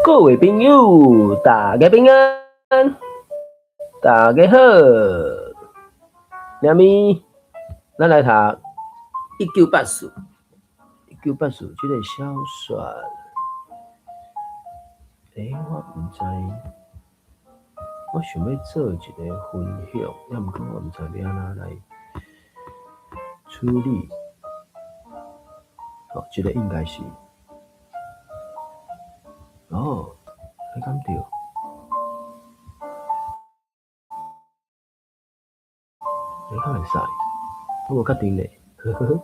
各位朋友，大家平安，大家好。明咪，咱來讀一九八四，一九八四這個小說。欸，我毋知，我想欲做一個分享，抑毋過我毋知欲按怎來處理。哦，這個應該是，哦，這敢對？這敢會使？我無確定咧，呵呵呵，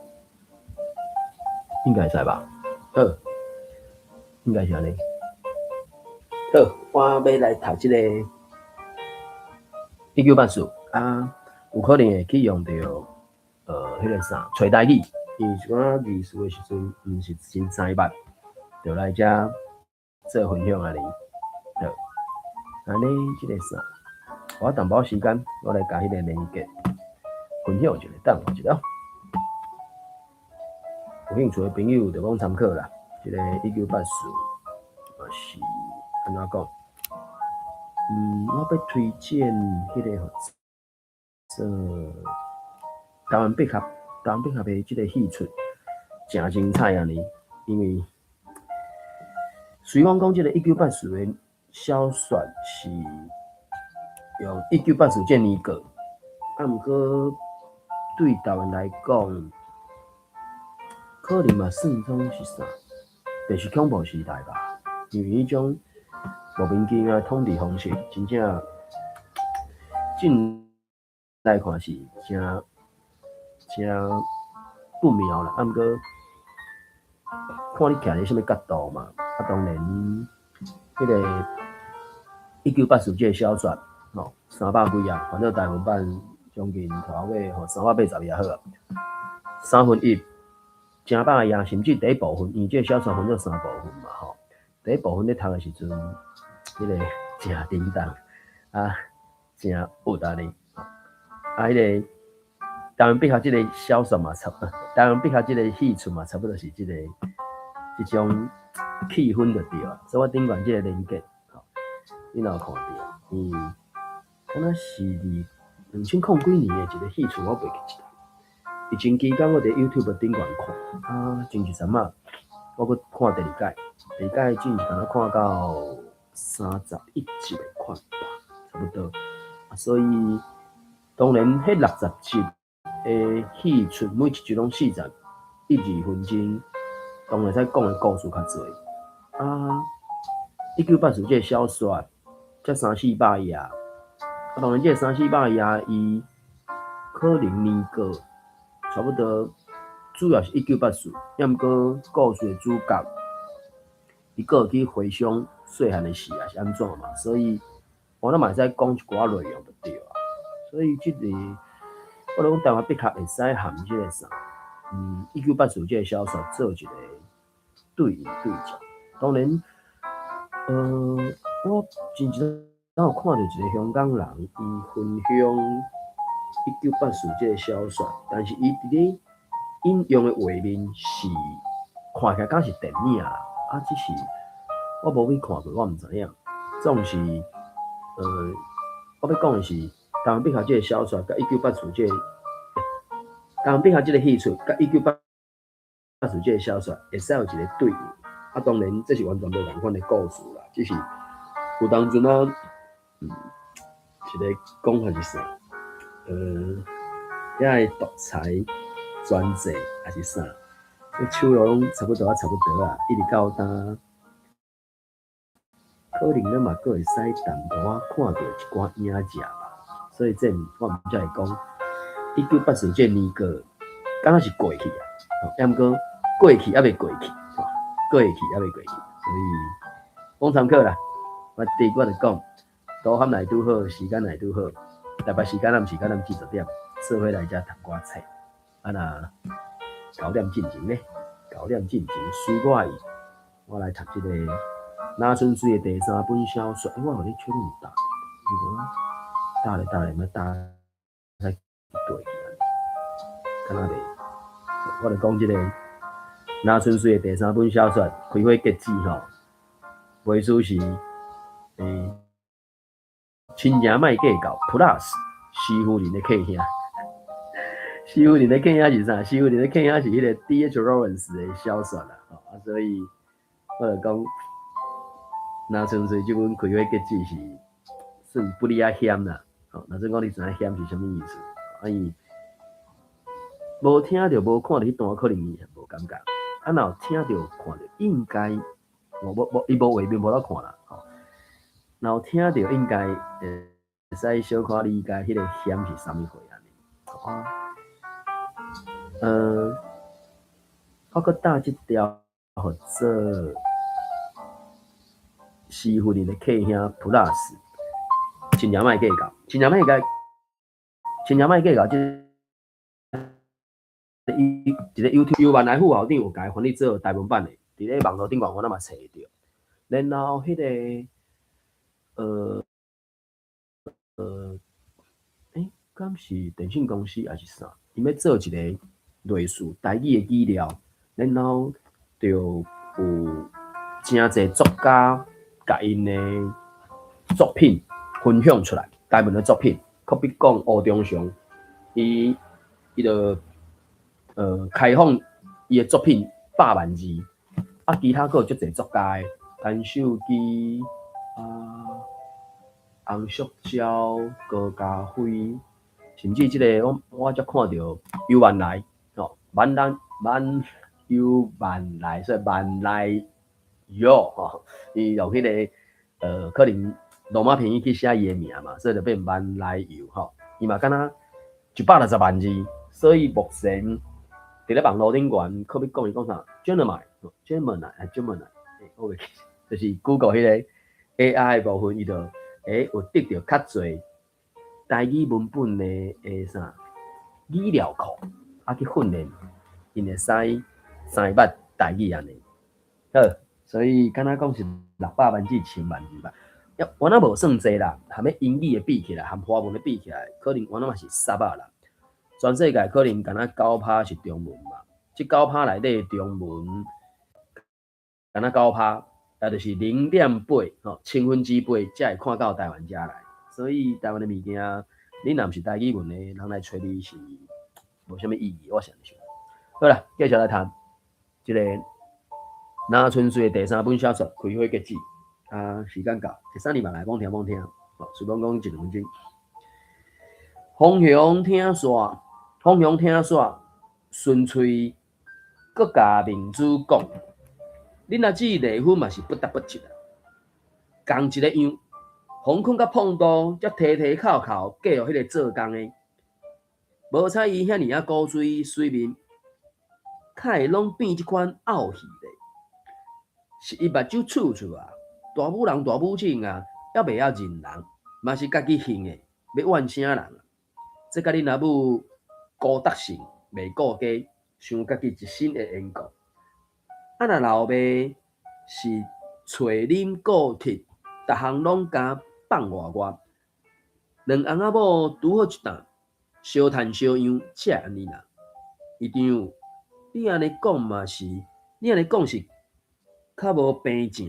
應該會使吧？好，應該是按呢。好，我欲來讀這個一九八四啊，有可能會去用著彼個啥揣台語，因為一寡字詞的時陣，毋是真知捌，就來遮做分享按呢。好，按呢這個啥，我淡薄時間，我來共彼個連結分享一下，等我一下。有興趣的朋友就講參考啦。這個一九八四嘛是按怎講？我欲推薦彼個做台灣百合，台灣百合的這個戲出誠精彩按呢，因為雖然講這個一九八四的小說是用一九八四這年過，啊，毋過對台灣來講，可能嘛算講是啥，就是恐怖時代吧，因為彼種莫名其妙的統治方式，真正近來看是誠誠不妙啦。啊，毋過看你徛佇啥物角度嘛。啊，當然，彼個一九八四這個小說，吼，三百幾頁，反正台文版將近頭尾吼三百八十頁好啊，三分一，誠百頁，甚至第一部分，因為這個小說分做三部分嘛，吼。第一部分咧讀的時陣，彼個誠沉重，啊，誠鬱按呢，啊，彼個台灣百合這個小說嘛，差不多，台灣百合這個戲出嘛，差不多是這個這種氣氛就對啊。所以我頂懸這個連結，吼，你若有看著，伊敢若是佇兩千空幾年的一個戲出，我袂記得。疫情期間，我佇 YouTube 頂懸看，啊，前一陣仔，我閣看第二擺，第二擺真是敢若看到31集的款吧，差不多。啊，所以當然，彼60集的戲出，每一集攏41、2分鐘，當然會使講的故事較濟。啊，一九八四這個小說，才三四百頁，啊，當然這個三四百頁，伊可能年過差不多，主要是一九八四，抑毋過故事的主角，伊閣有去回想細漢的事，抑是按怎嘛，所以我攏嘛會使講一寡內容就對啊。所以這個，我咧講台灣百合會使含這個啥，一九八四這個小說做一個對應對照。當然，我前一陣有看著一個香港人，伊分享一九八四這個小說，但是伊佇咧引用的畫面是看起來敢是電影啦，啊，只是我無去看過，我毋知影。總是，我欲講的是，台灣百合這個小說佮一九八四這個，台灣百合這個戲出佮一九八四這個小說會使有一個對應。啊，當然這是完全無仝款的故事啦，只是有當陣啊，一個講法是啥？遐个獨裁專制抑是啥？彼手路攏差不多啊，差不多啊，一直到今，可能咱嘛閣會使淡薄仔看著一寡影子吧。所以這我毋才會講，一九八四這年過，敢若是過去啊，抑毋過過去猶未過去，過去猶未過去，所以講參考啦。我第我就講，拄坎來拄好，時間來拄好，台北時間暗時間暗四十點，做伙來遮讀寡冊。啊若九點進前咧，九點進前隨我意，我來讀這個林春水的第三本小說。欸，我予你確認有打，如果打咧打咧，欲打才對去，敢若袂？我就講這個。林春水的第三本小說《開花結籽》吼，袂輸是親情莫計較 Plus 施夫人的客兄。施夫人的客兄是啥？施夫人的客兄是彼個 D.H. Lawrence 的小說啦，吼啊，所以我就講，林春水這本《開花結籽》是算不離仔險啦，吼，若準講你知影險是啥物意思，啊伊無聽著無看著彼段可能伊無感覺，啊若有聽著看著應該，無無無伊無畫面無得看啦，吼，若有聽著應該會使小可理解彼個險是啥物貨按呢，啊，我閣打這條號做施夫人的客兄 Plus，親情莫計較，親情莫計，親情莫計較，這伊一個 YouTube 游萬來副校長有共伊翻譯做台文版的，佇咧網路頂懸我嘛揣會著。然後彼個，敢是電信公司抑是啥？伊欲做一個類似台語的語料，然後就有誠濟作家共𪜶的作品分享出來，台文的作品，好比講吳中祥，伊就開放伊的作品100萬字，啊，其他閣有足濟作家的，陳秀基啊、洪淑嬌、高嘉輝，甚至這个我才看著游萬來，吼，萬咱萬游萬來，所以萬來喲吼，伊用彼个可能羅馬拼音去寫伊的名嘛，所以就變萬來游吼，伊嘛敢若160萬字，所以目前佇咧網路頂懸，可比講伊講啥？Gemini，Gemini，Gemini，我袂記，就是 Google 彼个 AI 的部分，伊就有得著較濟台語文本的啥語料庫，啊去訓練，𪜶會使知捌台語按呢。好，所以敢若講是600萬至1000萬字吧。原來無算濟啦，含彼英語的比起來，含華文的比起來，可能原來嘛是捎仔啦。全世界可能敢若9%是中文嘛，這九趴內底中文，敢若九趴，也就是0.8吼，千分之八才會看到台灣遮來。所以台灣的物件，你若毋是台語文的，人來揣你是無啥物意義，我是按呢想。好啦，繼續來談這个林春水的第三本小說《開花結籽》。啊，時間到，會使你嘛來罔聽罔聽，哦，隨便講一兩分鐘。風雄聽煞，風雄聽煞，純粹閣共明珠講，恁阿姊離婚嘛是不得不及啊，仝一個樣，馮坤佮碰到，才提提扣扣嫁予彼个做工的，無彩伊遐爾仔古錐媠面，較會攏變這款漚戲咧，是伊目睭搐搐啊！大母人大母種啊，猶袂曉認人，嘛是家己興的，欲怨啥人啊？這佮恁阿母孤獨性袂顧家，想家己一身的緣故。啊，若老爸是揣啉顧鐵，逐項攏共放外外。兩翁仔某拄好一擔，相趁相讓，才會按呢啦。院長，你按呢講嘛是，你按呢講是較無平正。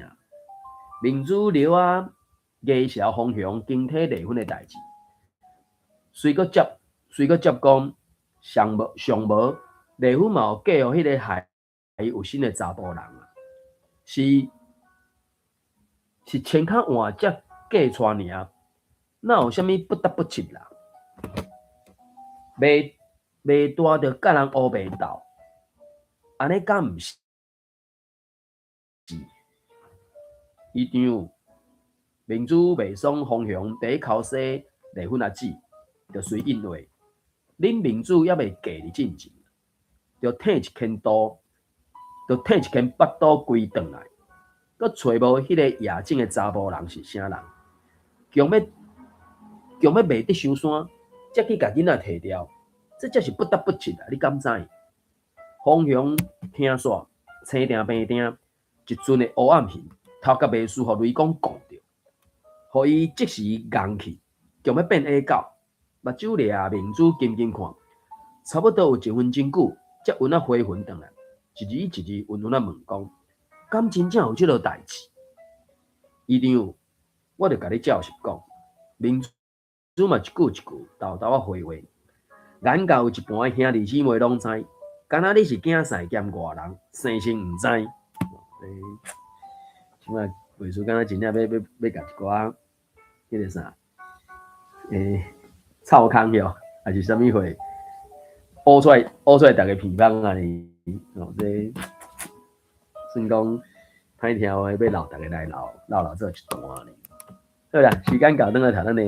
明珠撩仔藝潲風雄經體離婚的代誌，隨閣接講，上無上無離婚嘛有嫁予彼個害有身的查埔人啊，是穿較換才嫁娶爾，哪有啥物不得不及啦？袂大就佮人烏白鬥，按呢敢毋是？院長，明珠袂爽風雄佇咧剾洗離婚阿姊，就隨應話。恁明珠猶未嫁佇進前，就退一牽肚，就退一牽腹肚歸轉來，閣揣無彼個野種的查埔人是啥人？強欲賣得傷山，才去共囡仔提掉，這才是不得不及啊！你敢知？風雄聽煞，青定白定，一陣的烏暗形，頭殼袂輸予雷公摃著，予伊即時戇去，強欲變矮狗，目睭掠明珠緊緊看，差不多有一分鐘久，才穩仔回魂轉來。一字一字溫溫仔問講，敢真正有這落代誌？醫長，我著共你照實講，明珠嘛一句一句沓沓仔回話，眼界有一盤兄弟姊妹攏知，敢若你是囝婿兼外人，生性毋知。欸，這擺袂輸，敢若真正欲欲欲共一寡彼个啥，欸，臭空哟，還是啥物貨，挖出來挖出來，逐家鼻芳按呢？哦，這算講歹聽話，欲鬧逐家來鬧，鬧鬧做一段呢。好啦，時間到，轉來讀咱的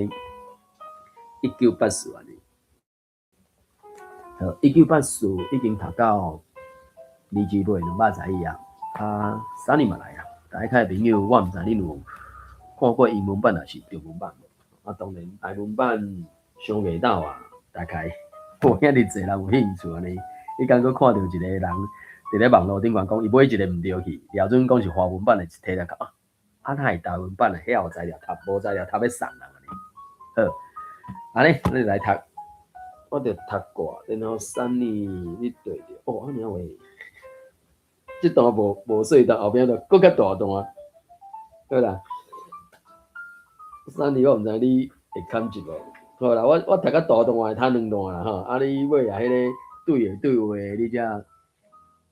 1984按呢。好，一九八四已經讀到二十尾210頁啊。啊，啥人嘛來啊？大家朋友，我毋知恁有看過英文版抑是中文版無？啊，當然台文版傷袂到啊，大概無遐爾濟人有興趣按呢。彼工閣看著一個人佇咧網路頂懸講，伊買一个毋著去，掠準講是華文版的，一提來看啊，啊哪會台文版的？遐有材料讀，無材料讀欲送人按呢。好，按呢，咱來讀，我著讀過，然後三年你對著，哦，按呢話，這段無無細段，後壁就閣較大段，好啦。三年我毋知你會堪一無？好啦，我我讀較大段會讀兩段啦吼，啊你尾仔彼个對的對話，你才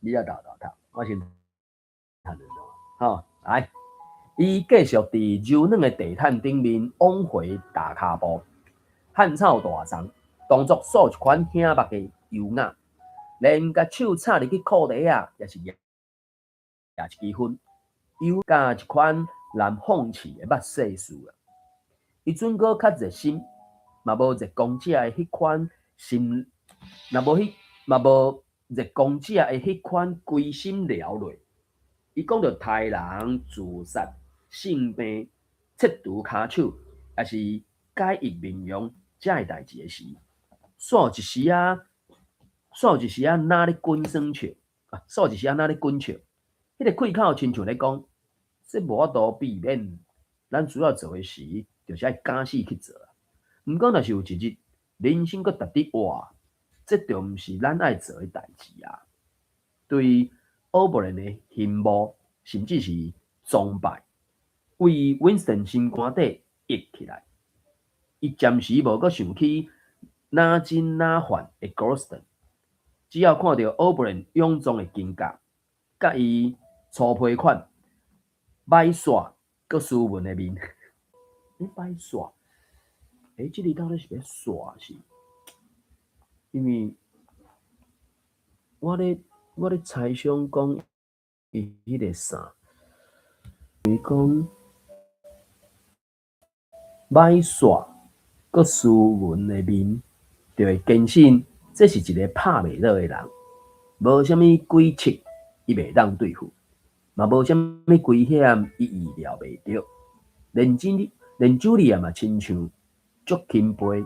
你才沓沓讀，我先讀兩段，吼，來，伊繼續佇柔軟的地毯頂面往回踏跤步，汗臭大欉，動作素一款醒目的優雅，連共手插入去褲底仔，也是舉一支薰，又佮一款藍鳳翅的捌世事啊。伊準閣較熱心，嘛無熱功者的彼款心，若無彼嘛無熱功者的彼款歸心療累。伊講著刣人、自殺、性病、切除跤手，抑是改易面容遮的代誌的時，煞有一時仔，煞有一時仔若咧滾耍笑，啊，煞有一時仔若咧滾笑。彼个開口親像咧講，這無法度避免，咱需要做的時，就是愛敢死去做啊。毋過若是有一日，人生閣值得活，這就毋是咱愛做的代誌啊。對奧布蘭的羨慕，甚至是崇拜，為 Winston 心肝底溢起來。伊暫時無閣想起若真若幻的 Gorston，只要看著奧布蘭勇壯的筋架，佮伊粗皮款、歹煞、閣斯文的面，欸，歹煞，欸，這裡到底是欲煞是？因為我咧猜想講，伊彼个啥，伊講歹煞、閣斯文的面，就會堅信這是一个拍袂落的人，無啥物詭計，伊袂當對付，嘛無啥物危險，伊預料袂著。連真連茱莉亞嘛親像足欽佩，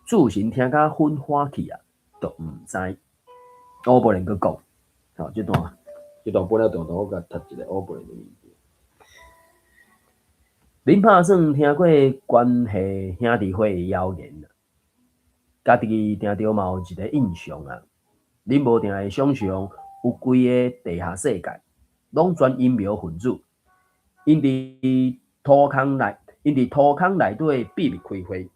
自神聽甲粉花去啊，都毋知。奧布蘭閣講，吼，這段這段本來段段我共讀一个奧布蘭的物件。恁拍算聽過關係兄弟會的謠言啊？家己定著嘛有一个印象啊。恁無定會想像有規个地下世界，攏全陰謀分子，𪜶佇土空內，𪜶佇土空內底秘密開會，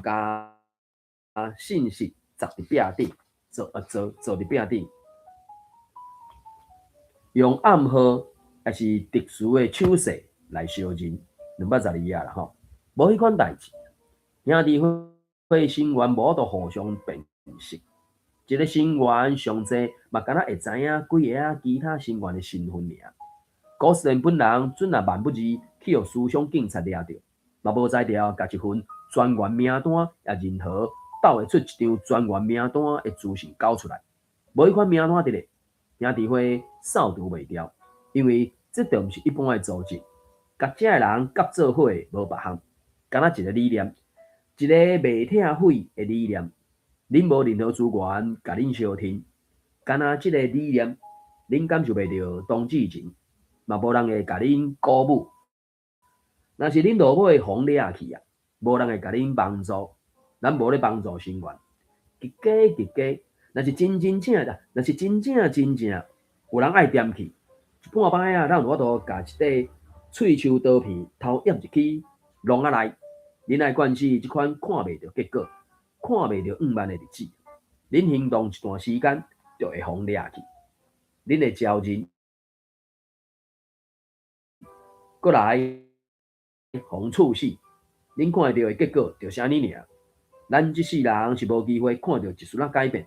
共信息鑿佇壁頂，做啊做做佇壁頂，用暗號抑是特殊的手勢來相認，212頁啦吼，無彼款代誌。兄弟會成員無法度互相辨識，一個成員上濟嘛，敢若會知影幾个仔其他成員的身份爾。高斯林本人準若萬不二去予思想警察掠著，嘛無才調共一份專員名單，抑任何鬥會出一張專員名單的資訊交出來。無彼款名單佇咧，兄弟會掃除袂掉，因為這著毋是一般的組織，共遮的人合做伙無別項，敢若一个理念，一个袂拆毀的理念。恁無任何資源共恁相挺，敢若這个理念，恁感受袂著同志情，嘛無人會共恁鼓舞。若是恁落尾予人掠去啊，無人會共恁幫助。咱無咧幫助成員，一家一家，若是真真正，若是真正真正有有人愛恬去，一半擺仔，咱有法度共一塊喙鬚刀片偷掩入去籠仔內。恁愛慣勢這款看袂著結果、看袂著向望的日子，恁行動一段時間就會予掠去。恁會招認，閣來予處死。恁看會著的結果就是按呢爾。咱這世人是無機會看著一絲仔改變。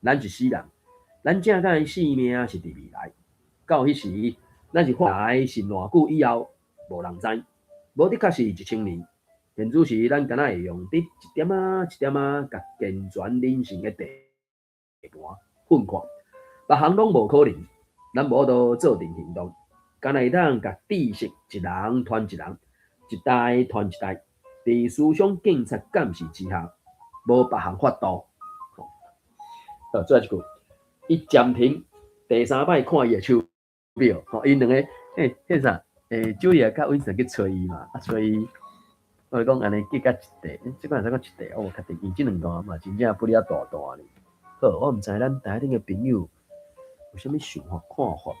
咱是死人，咱正港的性命是佇未來。到彼時，咱是活來是偌久以後，無人知。無的確是1000年。現此時，咱敢若會用得一點仔一點仔，共健全人性的地盤訓看，別項攏無可能。咱無法度做陣行動，敢若會當共知識一人傳一人，一代傳一代，佇思想警察監視之下，無別項法度。好，最後一句，伊暫停第三擺看伊的手錶，吼，𪜶兩个，欸，彼啥，欸，茱莉亞佮溫森去揣伊嘛，啊，揣伊，我講按呢隔甲一塊，這擺會使講一塊，我無確定，因這兩段嘛真正不離啊大段呢。好，我毋知咱台頂的朋友有啥物想法看法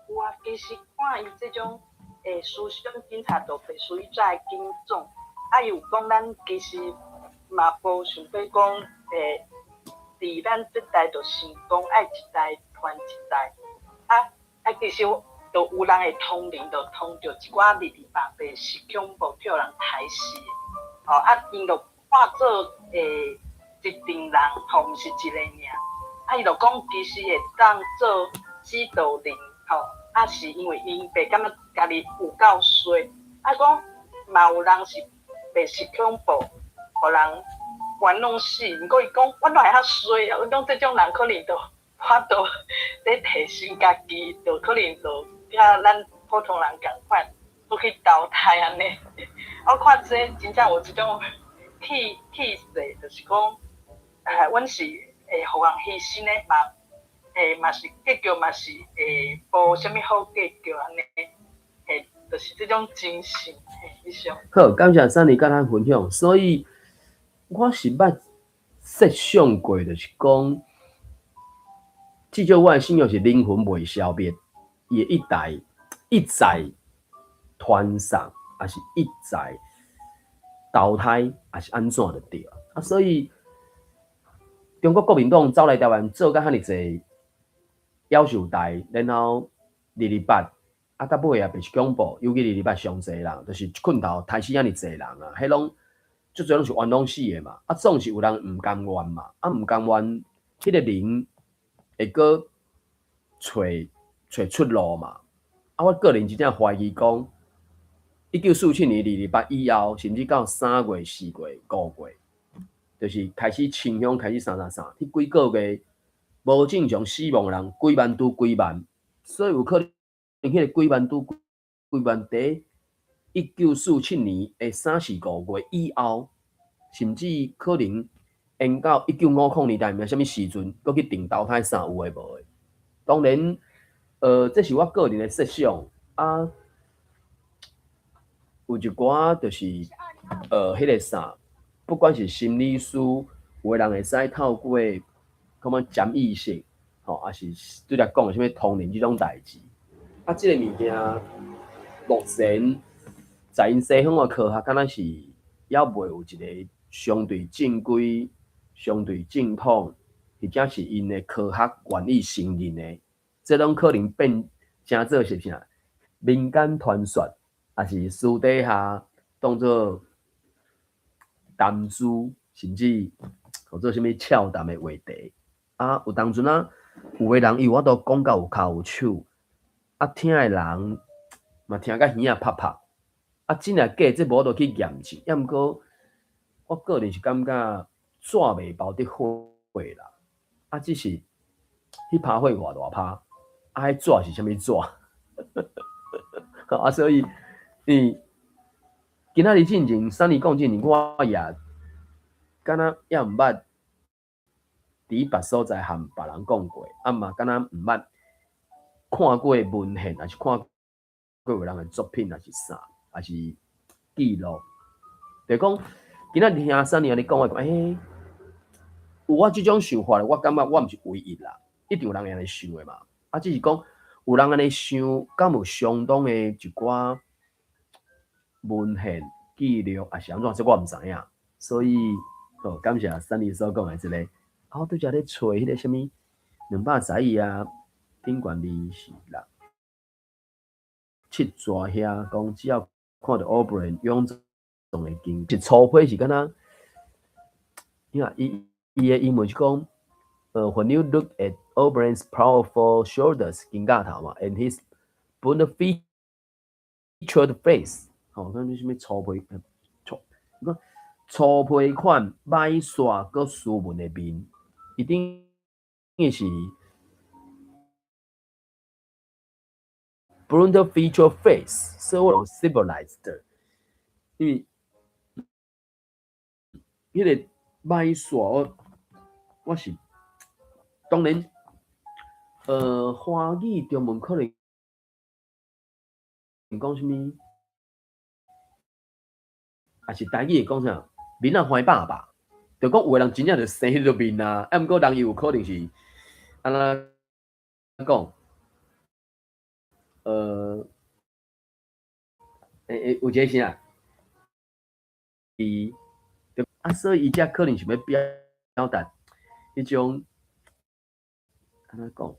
無？有啊，其實看伊這種思想警察就必須在警總，啊，伊有講咱其實嘛無想欲講佇咱這代就成功，愛一代傳一代，啊啊，其實就有人會通靈，就通著一寡二二八白色恐怖予人刣死的，吼啊，𪜶就化做一陣人，吼，毋是一个爾，啊，伊就講其實會當做指導靈，吼，啊是因為𪜶袂感覺家己有夠衰，啊講嘛有人是白色恐怖，予人冤枉死，毋過伊講我哪會遐衰啊？我講這種人可能就法度咧提升家己，就可能就佮咱普通人仝款，閣去投胎按呢。我看這真正有這種氣氣勢，就是講，啊，阮是會予人犧牲的嘛，嘛是結局嘛是會無啥物好結局按呢，就是這種精神，以上。好，感謝珊妮佮咱分享。所以我是捌設想過，就是講，至少我的信仰是靈魂袂消滅，伊會一代一再傳送，抑是一再投胎，抑是按怎就對啊。所以中國國民黨走來台灣做甲遐爾濟妖獸代，然後二二八啊，到尾啊，白色恐怖，尤其二二八上濟人，就是一棍頭刣死遐爾濟人啊，彼攏足濟攏是冤枉死的嘛。啊，總是有人毋甘願嘛，啊，毋甘願，彼個靈會閣揣揣出路嘛。啊，我個人真正懷疑講，1947年二二八以後，甚至到3月、4月、5月，就是開始清鄉開始啥啥啥，彼幾個月無正常死亡的人幾萬拄幾萬，所以有可能彼個幾萬拄幾萬，佇1947年的三四五月以後，甚至可能延到1950年代，毋知啥物時陣，閣去定投胎啥有的無的。當然，這是我個人的設想啊。有一寡就是，彼個啥，不管是心理師，有的人會使透過，感覺潛意識，吼，抑是拄才講的啥物通靈這種代誌。啊，這個物件目前在𪜶西方的科學，敢若是猶未有一個相對正規、相對正統，或者是𪜶的科學願意承認的，這攏可能變成做是啥？民間傳說，抑是私底下當做談資，甚至號做啥物俏談的話題。啊，有當陣啊，有的人伊有法度講甲有跤有手，啊，聽的人嘛聽甲耳仔拍拍。啊，真抑假，這無法度去驗證。抑毋過，我個人是感覺紙袂包得火啦。啊，只是彼拍火偌大拍，啊，彼紙是啥物紙？啊，所以，你今仔日進前，珊妮講進前，我也敢若猶毋捌佇別所在和別人講過，啊嘛敢若毋捌看過文獻，抑是看過有人的作品，抑是啥，抑是記錄。就講今仔日聽珊妮按呢講，我講欸，有我這種想法，我感覺我毋是唯一啦，一定有人會按呢想的嘛。啊，只是講有人按呢想，敢有相當的一寡文獻記錄，抑是按怎，這我毋知影。所以，好，感謝珊妮所講的這個。啊，我拄才咧揣彼個啥物211啊，頂懸26七逝遐講，只要看著 O'Brien 臃腫的肩，是粗皮是敢若，你看伊伊的英文是講，When you look at O'Brien's powerful shoulders，肩胛頭嘛，and his blunt featured face，吼，講啥物粗皮，粗，講粗皮款歹煞閣斯文的面，一定是 blunt feature face，so civilized，因為彼個歹煞，我是當然，華語中文可能講啥物，抑是台語會講啥？面仔橫百吧，就講有的人真正就生彼個面啊，啊，毋過人伊有可能是按怎講？欸欸，有一個啥？伊，啊，所以伊遮可能想欲表達彼種按怎講？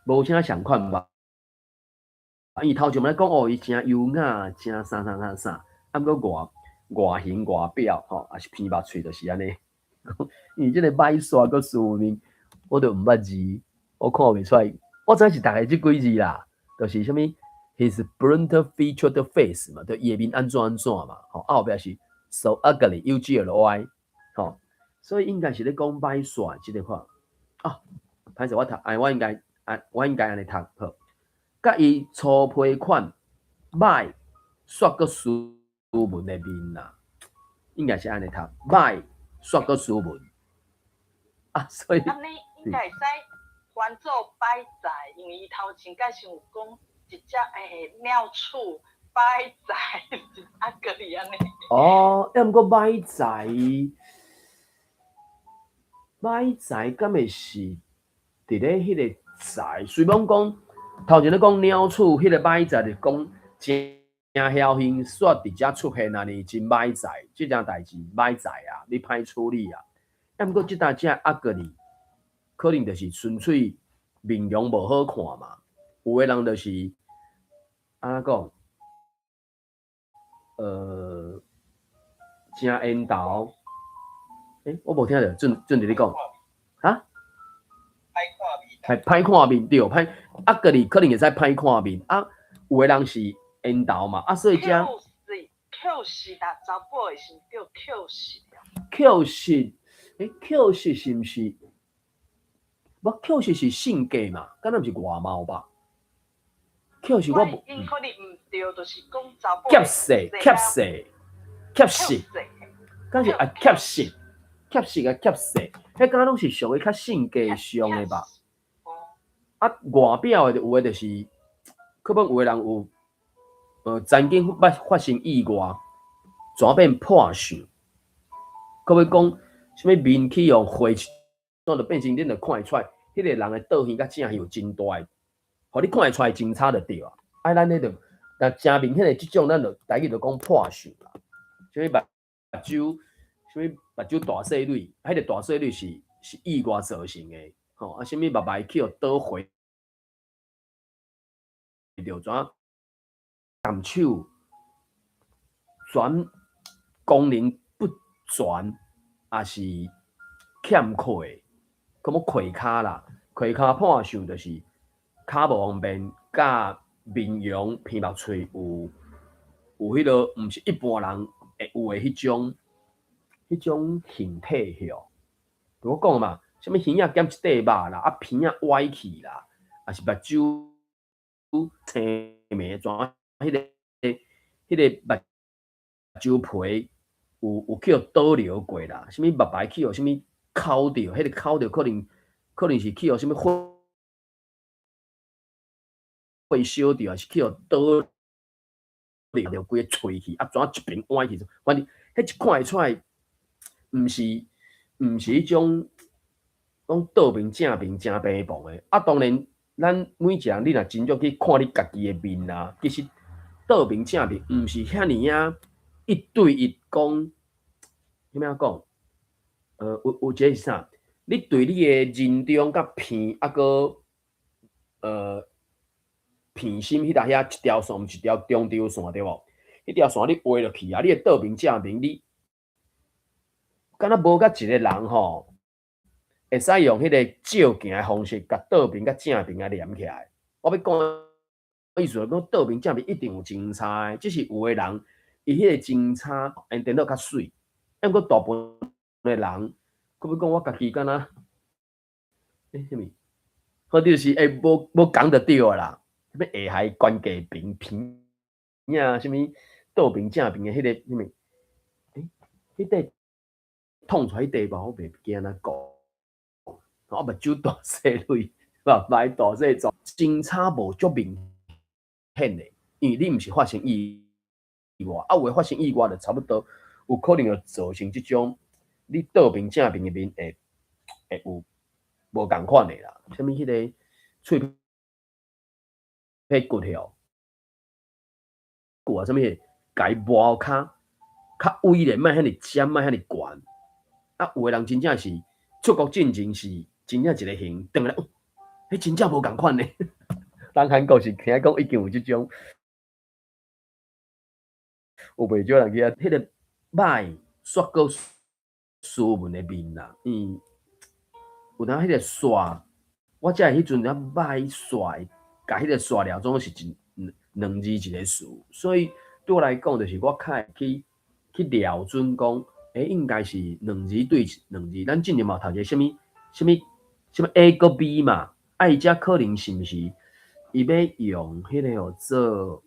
無啥仝款吧？伊頭前咧講哦，伊誠優雅，誠啥啥啥啥，啊，毋過外外形外表吼，抑是鼻目喙就是按呢。伊這個歹煞閣斯文面，我都毋捌字，我看袂出來。我知是逐个這幾字啦，就是啥物，his blunt featured face 嘛，就伊的面按怎按怎嘛，吼，啊後壁是 so ugly U G L Y，吼，所以應該是咧講歹煞這個款。啊，歹勢我讀，哎，我應該按呢讀好。佮伊粗皮款歹煞閣斯文的面啦，應該是按呢讀，歹煞閣斯文。啊，所以按呢應該會使翻做歹在，因為伊頭前敢是有講一隻鳥鼠歹在，ugly 按呢。哦，抑毋過歹在，歹在敢會是佇咧彼個在？雖罔講頭前咧講鳥鼠，彼個歹在就講誠僥倖煞佇遮出現按呢，真歹在，這件代誌歹在啊，你歹處理啊。抑毋過這搭這 ugly，可能就是純粹面容無好看嘛。有的人就是按怎講？誠緣投。欸，我無聽著，準準佇咧講。哈？歹看面。係歹看面對，歹 ugly 可能會使歹看面啊。有的人是緣投嘛，啊，所以遮。扣死啦，查某的是叫扣死。扣死，欸，扣死是毋是？無扣死是性格嘛，敢若毋是外貌吧？扣死我無。因可能毋對，就是講查某。怯勢，怯勢，怯勢，敢是啊？怯勢，怯勢啊，怯勢，彼敢攏是屬於較性格上的吧？啊，外表的有的就是，可能有的人有，曾經捌發生意外，怎變破相？可欲講啥物面去予火一怎就變成恁就看會出來，彼個人的倒形佮正形有真大的，予你看會出來真差就對啊。啊，咱彼就，但誠明顯的這種，咱就台語就講破相啦。啥物目睭，啥物目睭大細蕊，彼個大細蕊是意外造成的，吼啊，啥物目眉去予刀劃著，怎含手全功能不全，抑是欠缺，可無開跤啦，開跤破相就是跤無方便，佮面容鼻目喙有彼個毋是一般人會有的彼種形體吼。我講嘛，啥物耳仔減一塊肉啦，啊鼻仔歪去啦，抑是目睭青暝怎彼個目睭皮有去予倒流過啦，啥物目眉去予啥物摳著，彼個摳著可能是去予啥物火燒著，抑是去予倒流著規個喙去，啊怎一邊歪去，反正彼一看會出來，毋是彼種講倒面正面誠平凡的，啊當然咱每一個人，你若真正去看你家己的面啊，其實倒面正面毋是遐爾仔一對一講，啥物仔講？有一個是啥？你對你的人中佮鼻，抑閣鼻心彼搭遐一條線，毋是一條中軸線對無？彼條線你畫落去啊，你的倒面正面你，敢若無佮一個人吼，會使用彼個照鏡的方式，共倒面佮正面仔連起來。我欲講的意思，講倒面正面一定有真差的，只是有的人伊彼個真差，𪜶電腦較媠，毋過大部分的人，閣欲講我家己敢若，啥物？或者是會無仝就對啊啦，啥物下海懸低平平啊，啥物倒面正面的彼個啥物？彼塊痛出來彼塊無，我袂記按怎講。我目睭大細蕊，嘛大細狀，真差無足明顯的，因為你毋是發生意外，啊有的發生意外就差不多，有可能就造成這種你倒面正面的面會有無仝款的啦，啥物彼個喙皮骨吼，骨啊，啥物共伊磨較威咧，莫遐爾尖，莫遐爾懸。啊，有的人真正是出國進前是真正一個型，轉來，哦，彼真正無仝款呢。咱韓國是聽講已經有這種，有袂少人去遐，彼個歹煞閣斯文的面啦，有當彼個煞，我才會彼陣遐歹煞，共彼個煞了總是一兩字一個詞，所以對我來講，就是我較會去瞄準講，應該是兩字對兩字。咱之前嘛有讀一個啥物啥物啥物 A 閣 B 嘛，啊伊遮可能是毋是伊欲用彼個號做，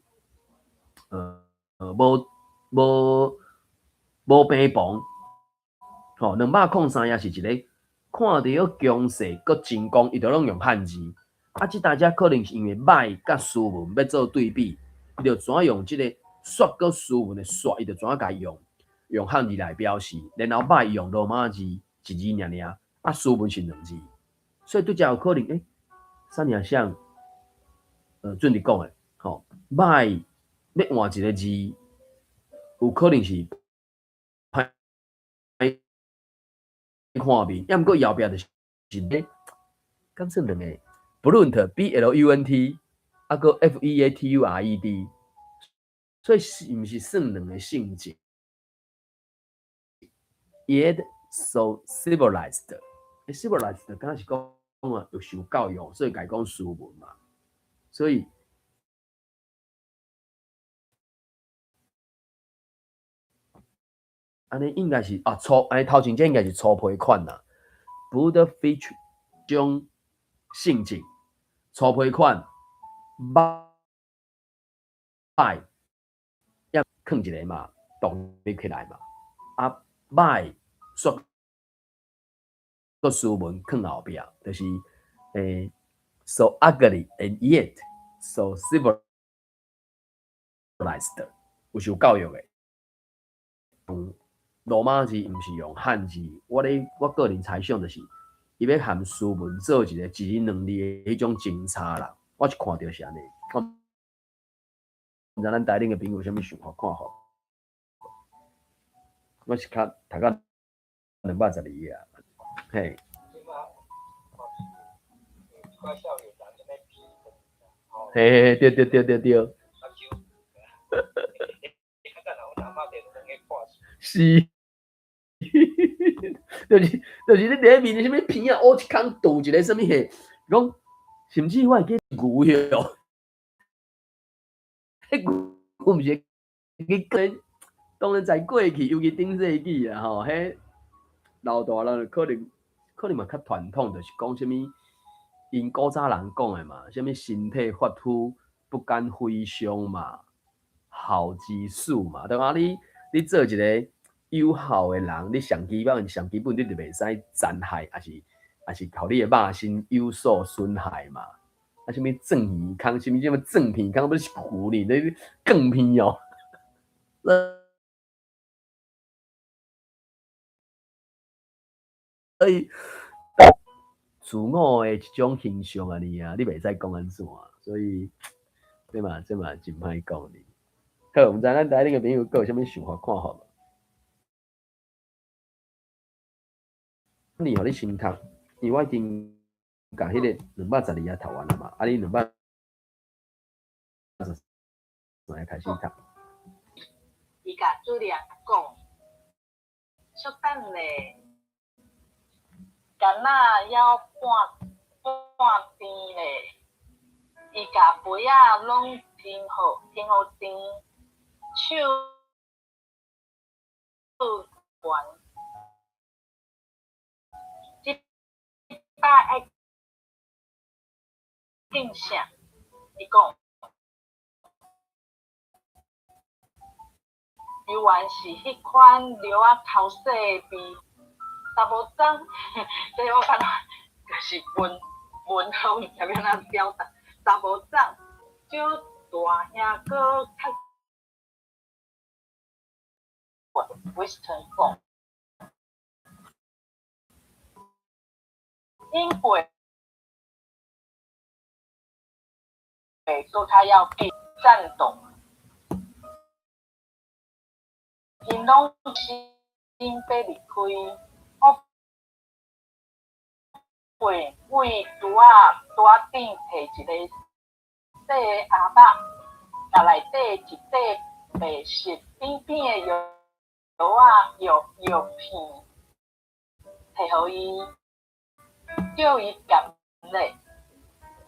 無平房，吼，203頁是一個看著強勢閣精工，伊就攏用漢字。啊，這大家可能是因為歹佮斯文欲做對比，伊就怎用這個煞閣斯文的煞，伊就怎共伊用漢字來表示，然後歹用羅馬字一字爾爾，啊斯文是兩字，所以對遮有可能，啥爾像，準佇講的，吼，歹欲換一個字，有可能是歹看面，抑毋過後壁就是咧，敢算兩個？Blunt B L U N T，抑閣 F E A T U R E D，所以是毋是算兩個性質？Yet so civilized，civilized 敢若是講啊有受教育，所以共伊講斯文嘛。所以按呢應該是啊粗，按呢頭前這應該是粗皮款啦。Blunt feature 種性質，粗皮款，歹，抑囥一個嘛，獨立起來嘛。啊，歹煞閣斯文囥後壁，就是so ugly and yet so civilized，有受教育的。用羅馬字，毋是用漢字。我個人猜想就是，伊欲含斯文做一個一字兩字的彼種真差啦。我是看著是按呢。我毋知咱台頂的朋友有啥物想法看法。我是較讀到212頁啊，嘿。嘿嘿，對對對對對。是，就是你佇咧面啥物鼻仔烏一空拄一個啥物貨，講甚至我會記牛哦，彼牛毋是去跟，當然在過去，尤其頂世紀啊吼，彼老大人可能嘛較傳統，就是講啥物，𪜶古早人講的嘛，啥物身體髮膚不敢非傷嘛，孝之始嘛，對啊，你做一個友好的人，你上基本上基本你就袂使殘害，抑是予你的肉身有所損害嘛。啊，啥物鑽耳空，啥物啥物鑽鼻空，欲是牛呢？你卷鼻哦。所以自我的一種形象按呢啊，你袂使講按怎，所以這嘛這嘛真歹講哩。好，毋知咱台頂个朋友閣有啥物想法看法無？你予你先讀，因為我已經共彼个212頁讀完了嘛，啊，你213頁開始讀。伊共主任講，稍等咧，敢若猶半半甜咧。伊共杯仔攏添好添好甜，手懸。這擺愛敬啥？伊講，猶原是彼款料仔頭細的味。查某欉，這我感覺就是文文好，毋知欲按怎表達。查某欉，少大兄閣較懸，Whiston 講。飲過閣較要緊，贊同。𪜶攏心欲離開，我陪為櫥仔櫥仔頂提一个細的盒仔，共內底一塊白色扁扁的藥仔藥藥片，提予伊，叫伊含咧，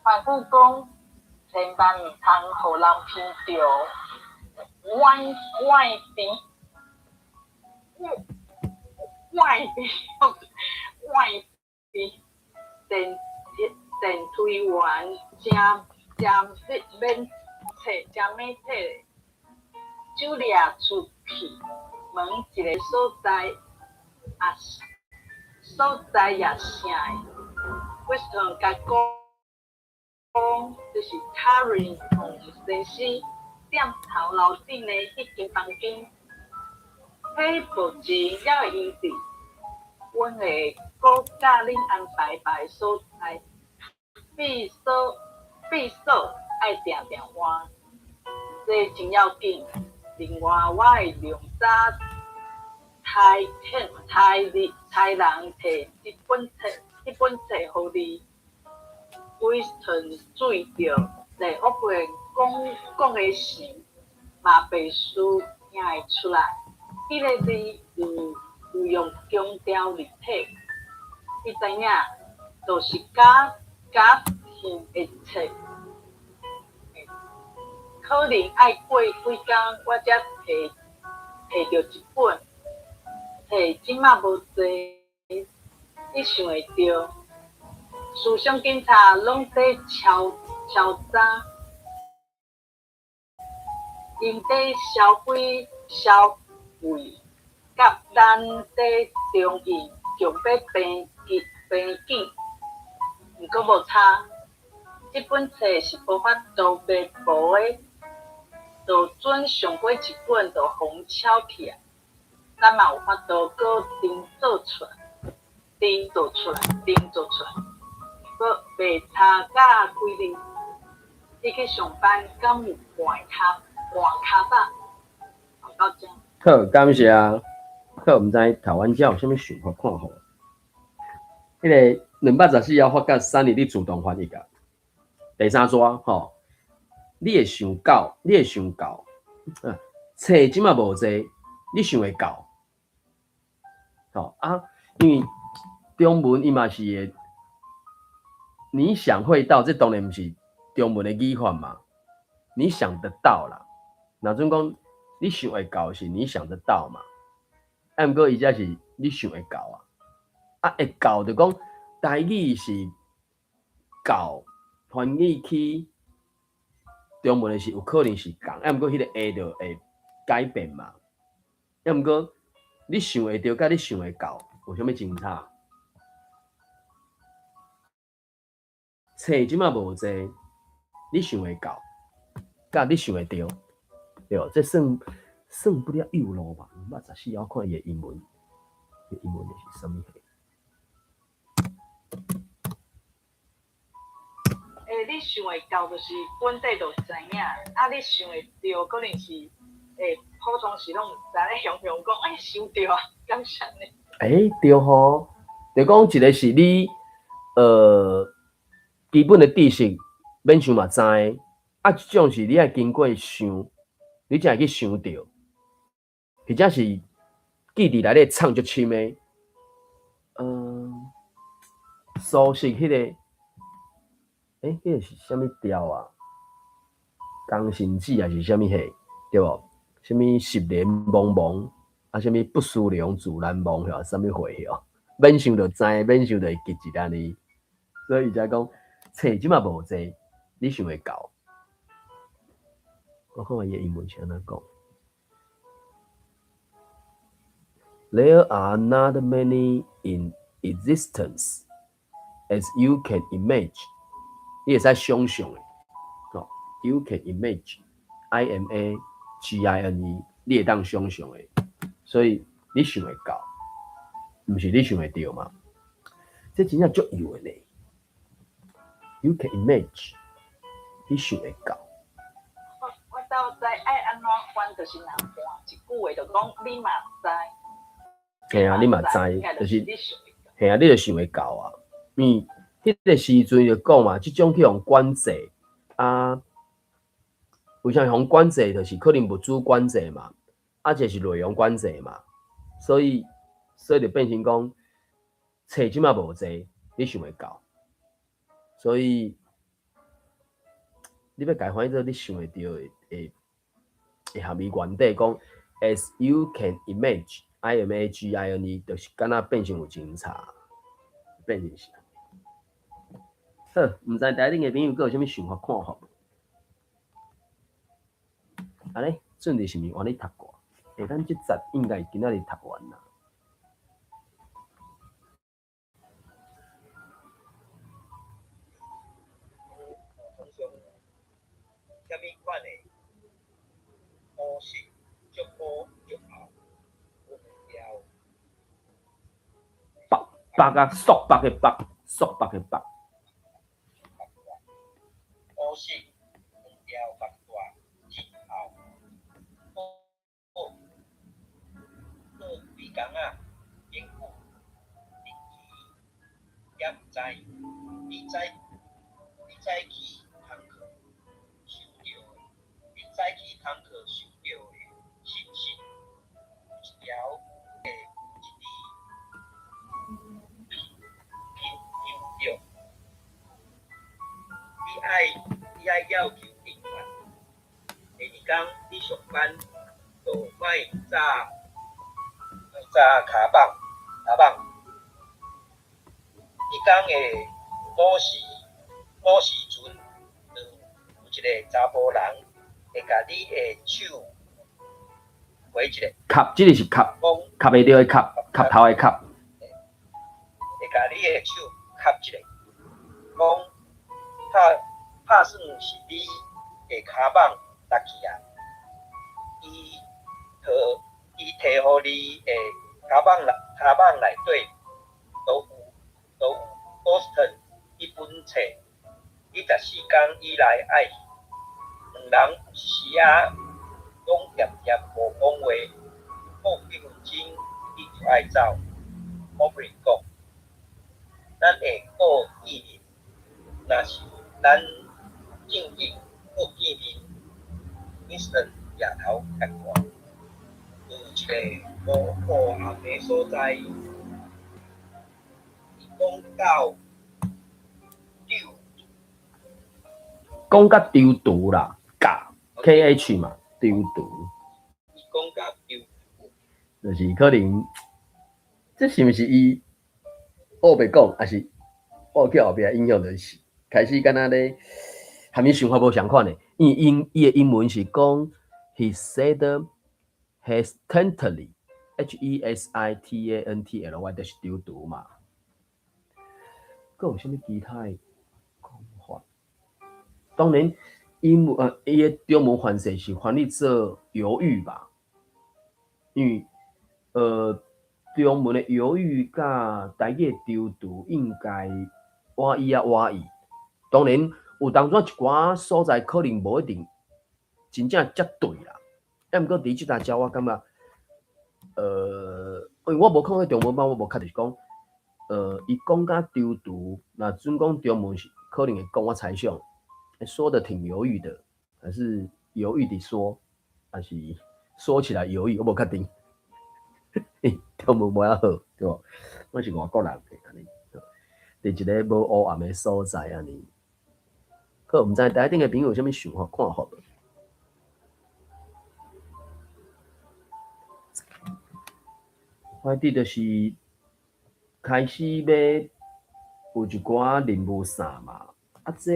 吩咐講千萬毋通予人聞著，歪歪甜，歪歪甜，電電推員誠誠免揣，誠免體，酒掠出去，問一个所在，啊所在也啥的，Whiston 共講，這是 Carrington 先生店頭樓頂的彼間房間，彼目前猶會用佇，阮會閣佮恁安排別个所在，秘所秘所愛定定換，這真要緊。另外，我會另早差遣差日差人提這本冊這本冊予你。Whiston 注意著，麗厄本講講的時，嘛袂輸聽會出來，彼个字有有用強調立體。伊知影，就是假假片的冊，可能愛過幾工，我才提提著一本。冊這馬無濟，你想會著？思想警察攏佇抄抄查，𪜶佇消費消費，佮咱佇中印強欲平平緊，毋過無差。這本冊是無法度賣無的，就準上尾一本就予抄起來，咱嘛有法度閣重做出來，重做出來，重做出來，閣袂差甲幾日。你去上班敢有換跤換跤飽？到遮。好，感謝。好，毋知台灣遮有啥物想法看法？彼个214頁發覺三年你自動翻譯啊。第三逝吼，你會想到，你會想到，冊這馬無濟，你想會到，吼啊，因為中文伊嘛是會，你想會到，這當然毋是中文的語法嘛，你想得到啦，若準講你想會到是你想得到嘛，啊，毋過伊這是你想會到啊，啊會到就講台語是到。翻譯去中文的是有可能是仝，啊，毋過彼個會就會改變嘛。啊，毋過你想會著佮你想會到有啥物真差？冊這馬無濟，你想會到，佮你想會著，對無？這算算不了幼路吧？214我看伊的英文，伊英文的是啥物貨？你想會到就是本底就知影，啊，你想會著可能是普通時攏毋知，咧雄雄講，欸，想著啊，敢是按呢？欸，對吼，就講一個是你基本的知識免想嘛知，啊，一種是你愛經過想，你才會去想著，或者是記佇內底藏足深的。蘇軾彼個，欸，彼個是啥物調啊？江神子還是啥物貨？對無？啥物十年茫茫，啊，啥物不思量，自難忘，吼，啥物貨吼？免想就知，免想就會記一按呢。所以伊才講，冊這馬無濟，你想會到。我看伊的英文是按怎講？There are not many in existence as you can imagine。你會使想象的，哦，You can imagine，I M A G I N E，你會當想象的，所以你想會到，毋是你想會著嘛？這真正足幼的呢。You can imagine，你想會到。我到知愛按怎翻，就是若換一句話，就講你嘛知。嘿啊，你嘛知，就是嘿啊，你就想會到啊。因為彼個時陣就講嘛，這種去予管制啊，為啥予管制？就是可能物資管制嘛，啊，一個是內容管制嘛，所以就變成講，冊這馬無濟，你想會到，所以你欲共翻譯做你想會著的，會合伊原底講，as you can imagine。I M A G I N E，就是敢若變成有真差，變成是。好，毋知台頂的朋友閣有啥物想法看法無？按呢，準備是毋是願意讀過？欸，咱這節應該今仔日讀完啦。啥物款的模式足好足后？縛縛啊，束縛的縛，束縛的縛。烏色兩條縛帶真厚，好過幾工仔，根據日期也毋知。你早起工課收著的信息，有一條會有一字印著。你愛要求訂閱。第二工你上班，就莫早跤蠓跤蠓。彼工的午時陣，就有一個查埔人會共你的手回一下。磕，這個是磕，磕會著的磕，磕頭的磕。會共你的手磕一下，講拍拍算是你的跤蠓落去啊。伊提予你的跤蠓內底，都有波士頓彼本冊。24工以來愛去，兩人有時仔攏恬恬無講話，過幾分鐘你就愛走。奧布林講，咱會閣見面，若是咱正經閣見面。Winston 舉頭共看，有一个無烏暗的所在。伊講到丟，講甲丟毒啦，甲 K H 嘛，丟毒。伊講甲丟毒，就是可能，這是毋是伊烏白講，抑是我去後壁影響就是開始敢若咧，含伊想法無仝款的。因為伊的英文是講，He said hesitantly，H E S I T A N T L Y，就是丟毒嘛。閣有啥物其他的講法？當然，英文伊的中文翻譯是翻譯做猶豫吧，因為中文的猶豫佮台語的躊躇應該倚伊啊倚伊。當然，有當陣一寡所在可能無一定真正遮對啦。啊，毋過佇這搭遮我感覺，因為我無看過中文版，我無確定講，伊講甲躊躇，若準講中文是可能會講，我猜想，說得挺猶豫的，還是猶豫地說，還是說起來猶豫，我無確定。中文無遐好，對無？我是外國人，按呢。佇一个無烏暗的所在，按呢。好，毋知台頂的朋友有啥物想法看法無？反正就是開始欲有一寡任務啥嘛，啊這，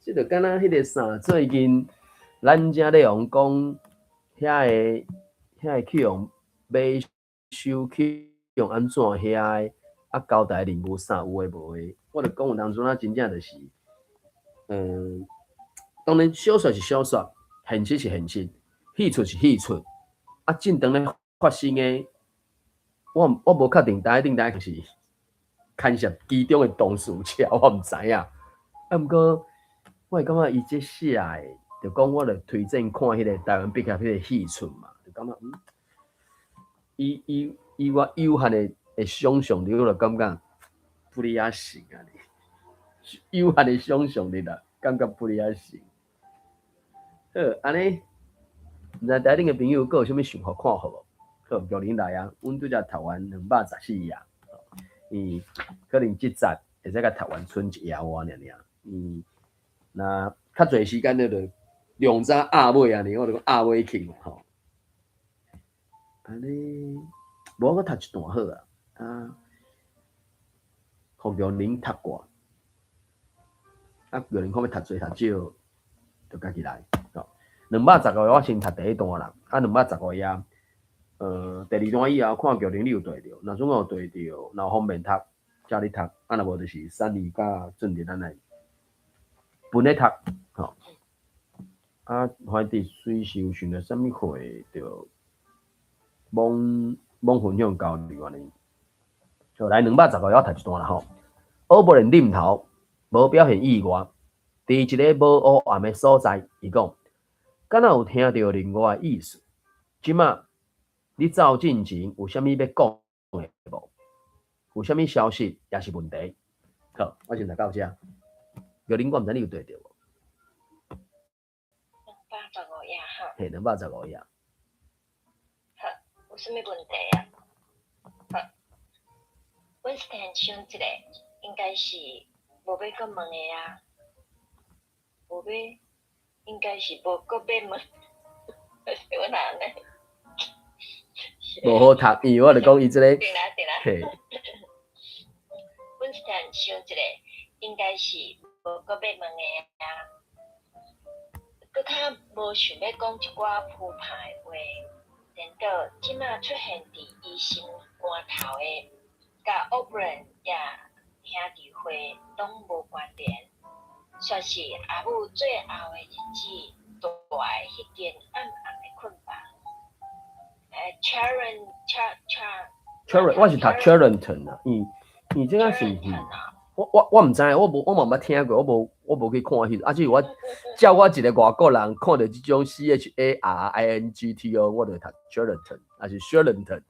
這就敢若彼个啥，最近咱遮咧予人講，遐个去予買收去予按怎遐个，啊交代任務啥有的無的，我就講有當陣啊，真正就是，當然小說是小說，現實是現實，戲出是戲出。啊，正當咧發生的，我無確定，台頂台是牽涉其中的當事者，我毋知影。啊，毋過我會感覺伊這寫的，就講我著推薦看彼个台灣筆俠彼个戲出嘛，就感覺嗯，伊我有限的想像力，我就感覺不離仔成按呢，有限的想像力啦，感覺不離仔成。好，按呢。毋知台頂的朋友閣有啥物想法看法無？好，玉玲來啊，阮拄才讀完214頁，伊可能這節會使共讀完賰一頁外爾爾。嗯，若較濟時間咧，就兩早壓尾按呢，我就講壓尾去吼。按呢，無我閣讀一段好啊，啊，予玉玲讀過，啊，玉玲看欲讀濟讀少，就家己來。215頁我先讀第一段啦，啊，215頁，第二段以後看玉玲你有對著，若準有對著，若有方便讀，才你讀，啊，若無就是三二佮準佇咱來分咧讀，吼。啊，反正隨時有想著啥物話，就罔罔分享交流按呢。好，來215頁我讀一段啦吼。歐柏林點頭，無表現意外。佇一个無烏暗的所在，伊講。敢若有聽著另外的意思？這馬你走進前有啥物欲講的無？有啥物消息抑是問題？好，我先讀到這。玉玲，我毋知你有對著無？ 215頁哈。嘿，215頁。好，有啥物問題啊？好，溫斯坦想一下，應該是無欲閣問的啊，無欲。應該是無閣欲問，是阮按呢？無好讀，因為我就講伊這个。對啦對啦。嘿。溫斯坦想一下，應該是無閣欲問的啊，閣較無想欲講一寡鋪排的話，顛倒這馬出現佇伊心肝頭的，佮歐布倫也兄弟會攏無關聯。煞是阿母最後的日子蹛的彼間暗暗的睏房。Charon Char Char Charon，我是讀 Charenton 啊，伊這個是，我毋知，我無我嘛毋捌聽過，我無去看彼，啊，只是我照我一个外國人看著這種 Charingto，我就讀 Charenton，還是 Charenton，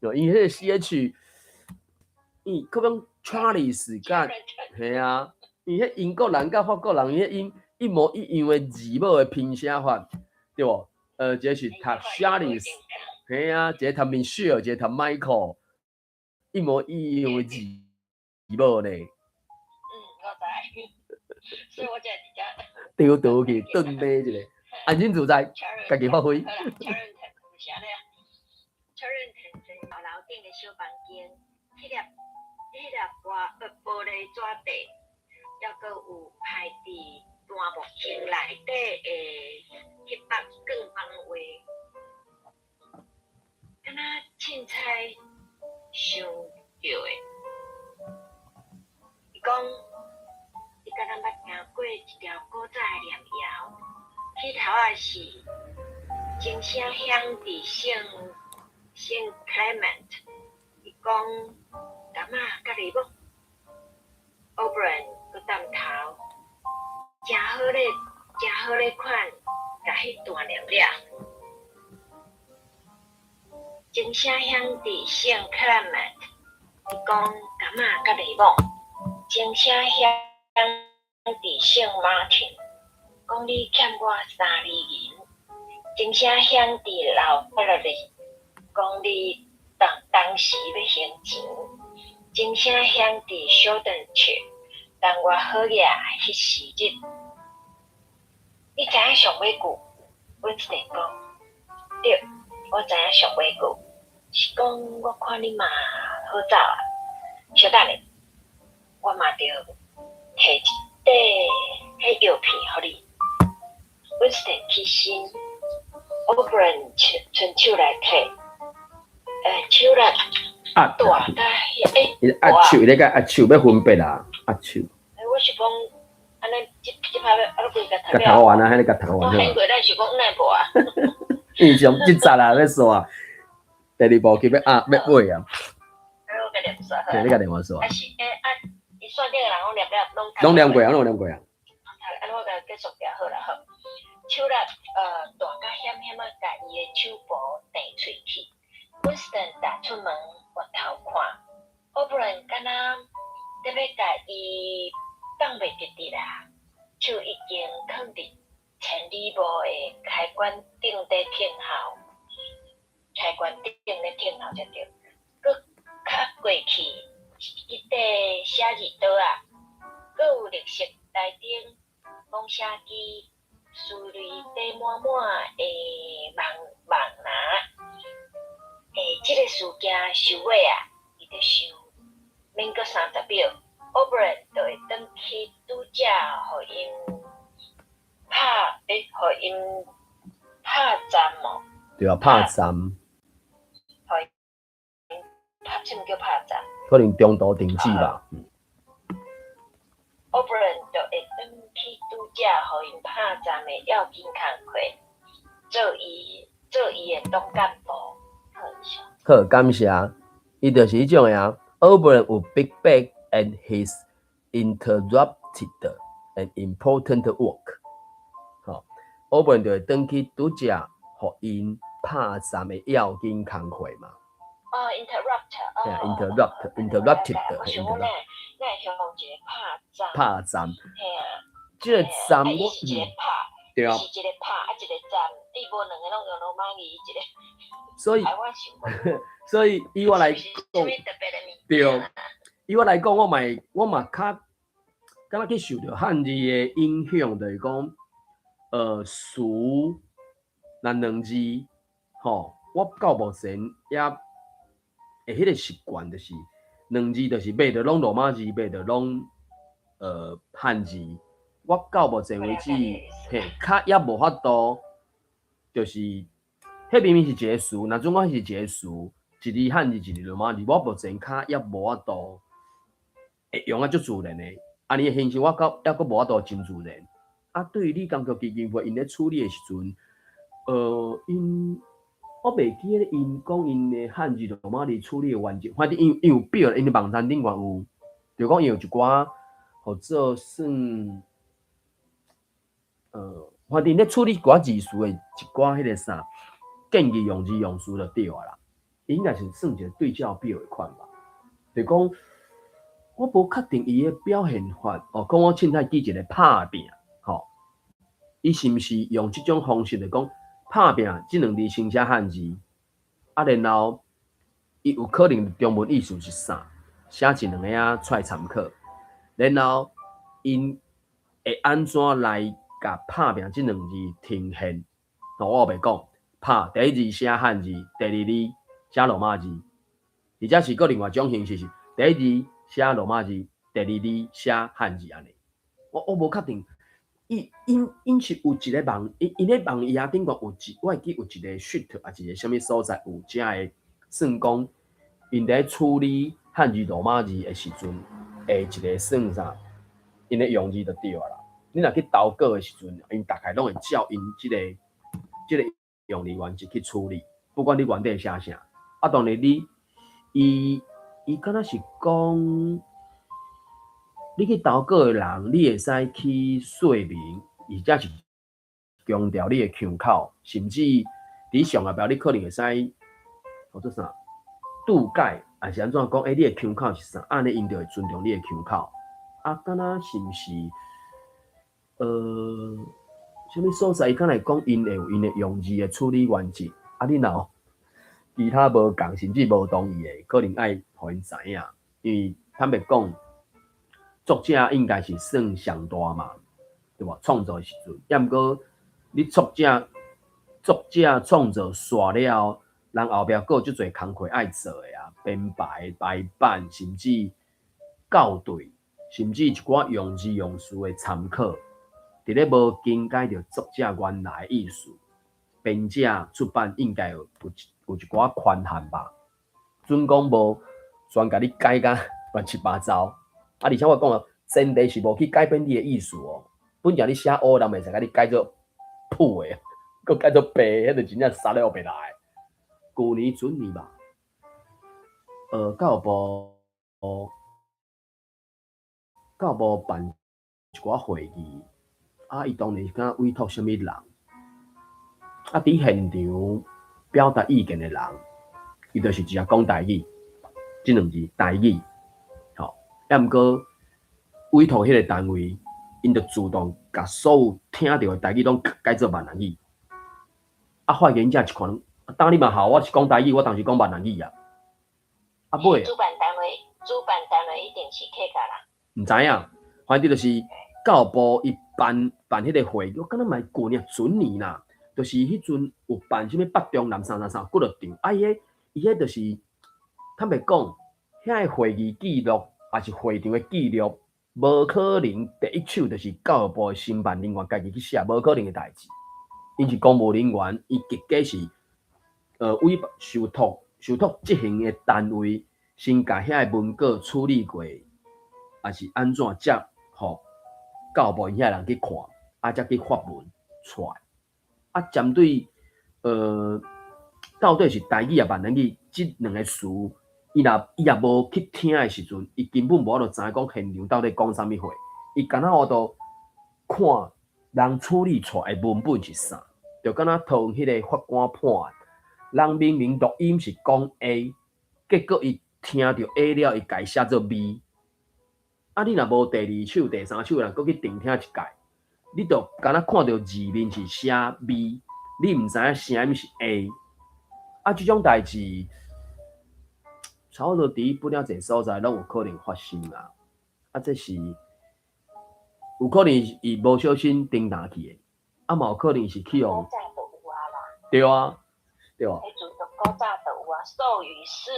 因為彼個 C H，伊可能 Charles 佮，嘿啊。伊彼英國人佮法國人，伊彼音一模一樣的字母的拼寫法，對無？一个是讀 Charles，嘿啊，一个讀 Michelle，一個讀 Michael，一模一樣的字母呢。嗯，我知，所以我才佇遮。丟倒去，頓買一个，安心自在，家己發揮。好啦，Charenton 是按呢啊，Charenton 坐樓頂的小房間，彼粒玻璃紙地。猶閣有排佇檀木箱內底的彼幅卷方畫，敢若凊彩想著的。伊講，伊敢若捌聽過一條古早的念謠，起頭仔是鐘聲響佇聖 Clement，伊講，淡仔佮你無？歐布倫閣好咧，誠好咧款，共彼段念了。前声兄弟圣克莱门，伊讲柑仔佮檸檬。前声兄弟圣马丁，講你欠我3厘銀。前聲兄弟老落哩，講你當當時欲還錢。前聲兄弟小頓笑，等我好額彼時日。你知影上尾句？阮一定講對，我知影上尾句。是講我看你嘛好走啊，小等下，我嘛著提一塊彼藥片予你。阮一定起身，歐布倫伸手來提，手力壓大甲欸，伊壓手，伊咧共壓手欲分別啊，壓手。我是講按呢，這這擺欲啊，你規共讀共讀完啊，彼個共讀完。我喊過咱是講哪無啊？印象這節啊，欲煞啊，第二步去欲壓欲尾啊。我共念煞。對，你共念完煞。啊是欸啊，伊線頂的人攏念了，攏攏念過啊，攏念過啊。按呢我共繼續念好啦好。手力大甲險險仔，共伊的手部遞喙去。溫斯頓踏出門，回頭看，歐布倫敢若欲共伊放袂記得啦，手已經囥佇千里霧的開關頂底等候，開關頂咧等候才對。閣較過去一塊寫字桌仔，閣有綠色台燈、仿寫機、思慮底滿滿的網網籃。這個事件收尾啊，伊咧想，免閣30秒，歐布倫就會轉去拄才予𪜶拍，予𪜶拍站無？對啊，拍站。予𪜶拍，啥物叫拍站？可能中途停止吧。歐布倫就會轉去拄才予𪜶拍站的要緊工課，做伊的黨幹部。好，感謝。伊就是彼種的啊。O'Brien would be back at his interrupted and important work。吼，O'Brien 就會轉去拄才予𪜶拍站的要緊工課嘛。哦，interrupt，哦，interrupt，interrupted，我想講，哪會形容一個拍站？拍站。嘿啊。這個站我，是一個拍，對啊。是一個拍啊，一個站，你無兩个攏用羅馬字一個。所以，所以以我來講，對，以我來講，我嘛較，敢若去受著漢字的影響，就是講，詞，若兩字，吼，我到目前也會彼個習慣，就是兩字就是欲就攏羅馬字，欲就攏漢字。我到目前為止，嘿，較猶無法度，就是。彼明明是一個詞，若準講是一個詞，一字漢字，一字羅馬字，我目前較猶無法度會用啊足自然的，按呢的形式我閣猶閣無法度真自然。啊，對於李金橋基金會𪜶咧處理的時陣，𪜶我袂記得𪜶講𪜶的漢字羅馬字處理的原則，反正𪜶有表，𪜶的網站頂懸有，就講𪜶有一寡號做算，反正咧處理一寡字詞的一寡彼個啥。建議用字用詞就對啊啦，應該是算一個對照表的款吧。就講我無確定伊的表現法，哦，講我凊彩記一個拍拚，吼，伊是毋是用這種方式來講拍拚這兩字先寫漢字，啊，然後伊有可能中文意思是啥，寫一兩個仔出來參考，然後𪜶會按怎來共拍拚這兩字呈現？哦，我袂講。拍第一字寫漢字，第二字寫羅馬字，或者是閣另外一種形式是第一字寫羅馬字，第二字寫漢字按呢。我無確定，伊𪜶𪜶是有一個網，𪜶𪜶咧網頁頂懸有一，我會記有一個 sheet 抑一個啥物所在有遮个算講，𪜶佇咧處理漢字羅馬字的時陣，會一個算啥，𪜶咧用字就對啊啦。你若去投稿的時陣，𪜶大概攏會照𪜶這個用字原則去處理，不管你原底寫啥。啊，當然你，伊伊敢若是講，你去投稿的人，你會使去說明，而且是強調你的腔口，甚至佇上後壁你可能會使號做啥注解，抑是按怎講？欸，你的腔口是啥？按呢𪜶就會尊重你的腔口。啊，敢若是毋是？啥物所在？伊敢若會講，𪜶會有𪜶的用字的處理原則。啊，你若有其他無仝，甚至無同意的，可能愛予𪜶知影。因為坦白講，作者應該是算上大嘛，對無？創作的時陣，抑毋過你作者創作煞了後，人後壁閣有足濟工課愛做的啊，編排、排版，甚至校對，甚至一寡用字用詞的參考，佇咧無更改著作者原來的意思，編者出版應該有一寡權限吧？準講無全共你改甲亂七八糟。啊，而且我講啊，前提是無去改變你的意思哦。本來你寫烏，人袂使共你改做殕的，閣改做白，彼就真正殺了白來。舊年準年吧，教育部辦一寡會議，啊，伊當然是敢委託啥物人，啊，佇現場表達意見的人，伊就是直接講台語，這兩字台語，吼，抑毋過委託彼個單位，𪜶就自動共所有聽著的台語攏改做閩南語，啊，發言者一看，啊，當你嘛好，我是講台語，我當時講閩南語啊，啊尾主辦單位一定是客家人。毋知影，反正就是教育部伊辦彼個會，我敢若嘛是舊年準年啦，就是彼陣有辦啥物北中南啥啥啥幾落場，啊，伊彼就是坦白講，遐個會議記錄，抑是會場的記錄，無可能第一手就是教育部的承辦人員家己去寫，無可能的代誌。𪜶是公務人員，伊結果是委受託執行的單位，先共遐个文稿處理過，抑是按怎才予教育部𪜶遐人去看，啊，才去發文出來。啊，針對到底是台語抑閩南語這兩個詞，伊若無去聽的時陣，伊根本無法度知影講現場到底講啥物話。伊敢若有都看人處理出來的文本是啥，就敢若套彼個法官判案，人明明錄音是講 A，結果伊聽著 A 了，伊共伊寫做 B。啊，你若無第二手、第三手人閣去聆聽一擺，你就敢若看著字面是寫 B，你毋知影聲音是 A。啊，這種代誌差不多佇不了濟所在攏有可能發生啊。啊，這是有可能伊無小心叮當去的，啊嘛有可能是去予。古早就有啊啦。對啊，對啊。彼陣就古早就有啊，授予四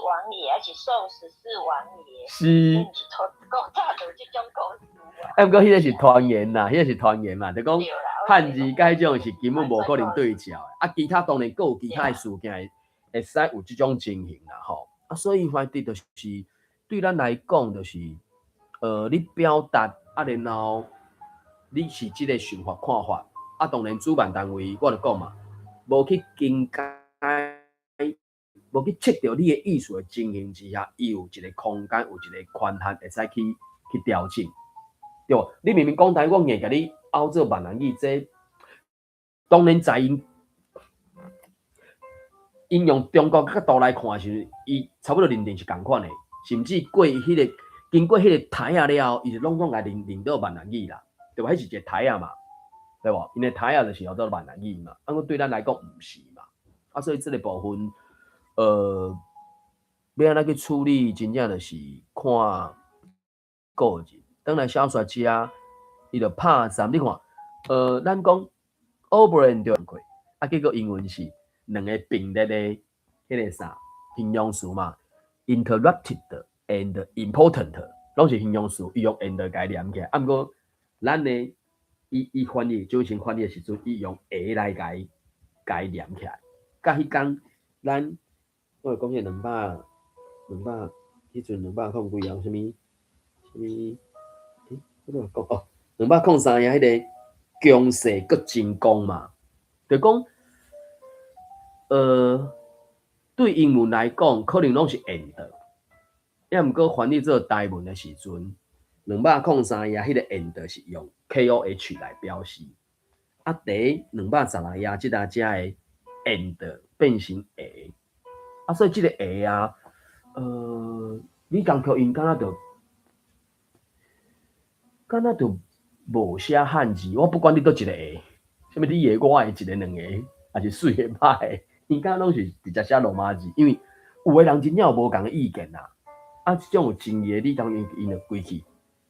王爺，抑是壽十四王爺？是。毋是古早就有這種故事啊。啊，毋過彼個是傳言啦，彼個是傳言嘛，就講漢字佮彼種是根本無可能對照的。啊，其他當然閣有其他的事件會使有這種情形啦，吼。啊，所以反正就是對咱來講，就是你表達啊，然後你是這個想法看法，啊，當然主辦單位我就講嘛，無去更改，無去切著你的意思的情形之下，伊有一個空間，有一個權限會使去調整，對無？你明明講台語，我硬共你拗做閩南語，這當然在𪜶用中國角度來看的時陣，伊差不多認定是仝款的，甚至過彼個經過彼個台仔了後，伊就攏總共認做閩南語啦，對無？彼是一個台仔嘛，對無？𪜶的台仔就是叫做閩南語嘛，啊，毋過對咱來講毋是嘛，啊，所以這個部分，欲按怎去處理，真正就是看個人。轉來小說遮，伊就拍三，你看，咱講 O'Brien 就啊，結果英文是兩個並列的彼個啥形容詞嘛，interrupted and important，攏是形容詞，伊用 and 共伊連起來。啊，毋過咱呢，伊翻譯周成翻譯的時陣，伊用 a 來共伊連起來。佮彼工咱我會講彼兩百，彼陣兩百空幾啊？啥物啥物？欸，我講哦，203頁彼個強勢閣進攻嘛，就講，對英文來講，可能攏是 and，抑毋過翻譯做台文的時陣， 203頁彼个 and 是用 KOH 來表示，啊，佇216頁這搭遮的 and 變成下，啊，所以這个下啊，李江曲𪜶敢若就無寫漢字，我不管你佗一個下，啥物你的我的一个兩个，抑是媠的歹的，𪜶敢若攏是直接寫羅馬字，因為有的人真正有無仝的意見啦。啊，這種有爭議的李江𪜶就規氣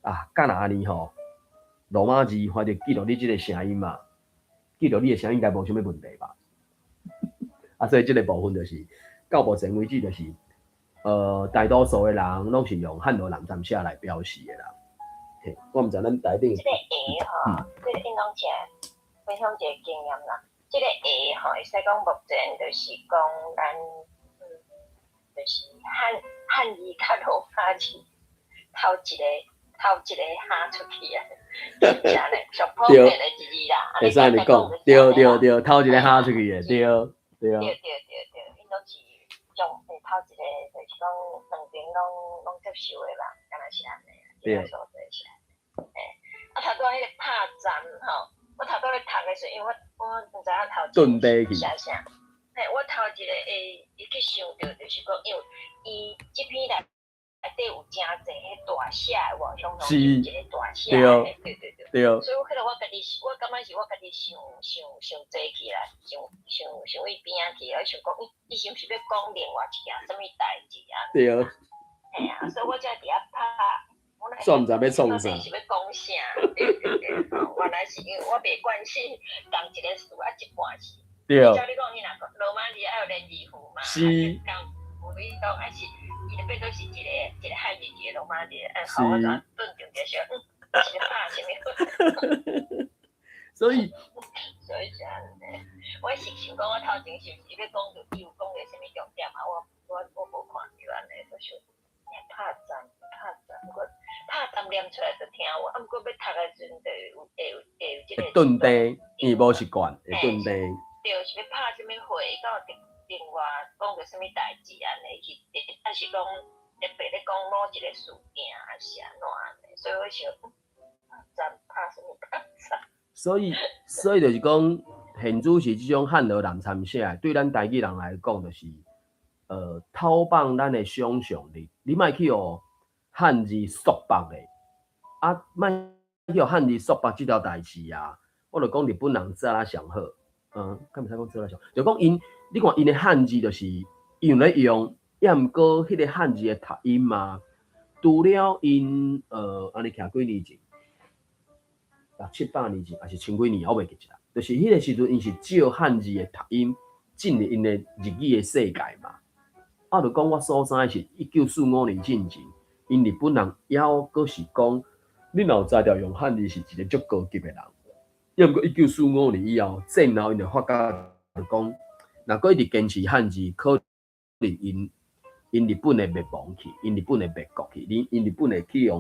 啊，敢若按呢吼，羅馬字反正記錄你這个聲音嘛，記錄你的聲音應該無啥物問題吧？啊，所以這个部分就是到目前為止就是，大多數的人攏是用漢羅南參寫來表示的啦。嘿，我毋知咱台頂這个下吼，這个應當誠分享一个經驗啦。這个下吼，會使講目前就是講咱，就是漢字佮羅馬字頭一個哈出去啊，真正咧上普遍的一字啦。會使按呢講，對對對，頭一个哈出去的，對對。對對對對，𪜶攏是將頭一个，就是講兩邊攏接受的吧，敢若是按呢。對。所在是按呢。嘿，啊頭拄仔彼个拍站吼，我頭拄咧讀的時陣，因為我毋知影頭前寫啥。嘿，我頭一个會會去想著，就是講，因為伊這篇內底有誠濟彼大寫的，無雄雄一个大寫的，對對對。所以我彼個我家己，我感覺是我家己想想想濟起來，想想想去邊仔去，我想講，伊是毋是欲講另外一件啥物代誌啊？對。嘿啊，所以我才佇遐拍。煞毋知欲創啥。是欲講啥？對對對，原來是因為我袂慣勢仝一个詞啊，一半是。照你講，伊若羅馬字愛有連字符嘛？是。仝有伊講，還是伊就變做是一个一个漢字，一个羅馬字，按好，我就頓重點想，是拍啥物？所以，所以是按呢，我是想講，我頭前是毋是欲講著伊有講著啥物重點啊？我無看著按呢，我想拍站拍站，毋過拍站念出來就聽有，啊，毋過欲讀的時陣就有會有會有這个。會頓地，伊無習慣，會頓地。對，是欲拍啥物火？敢有另外講著啥物代誌按呢？去，抑是講特別咧講某一个事件，抑是按怎按呢？所以我想，站拍啥物拍站？所以就是講，現主時這種漢羅南參寫的，對咱台語人來講，就是偷放咱的想像力。你莫去予漢字束縛的，啊，莫去予漢字束縛這條代誌啊。我就講日本人做啊上好，敢會使講做啊上，就講𪜶，你看𪜶的漢字就是用咧用，抑毋過彼个漢字的讀音啊，除了𪜶按呢徛幾年前，六七百年前，抑是千幾年，我袂記得啦。就是彼个時陣，𪜶是照漢字的讀音進入𪜶的日語的世界嘛。啊，就講我所知的是1945年進前，𪜶日本人猶閣是講，你若有才調用漢字是一個足高級的人。抑毋過1945年以後，戰後𪜶就發覺就講，若閣一直堅持漢字，可能𪜶日本會滅亡去，𪜶日本會滅國去，𪜶日本會去予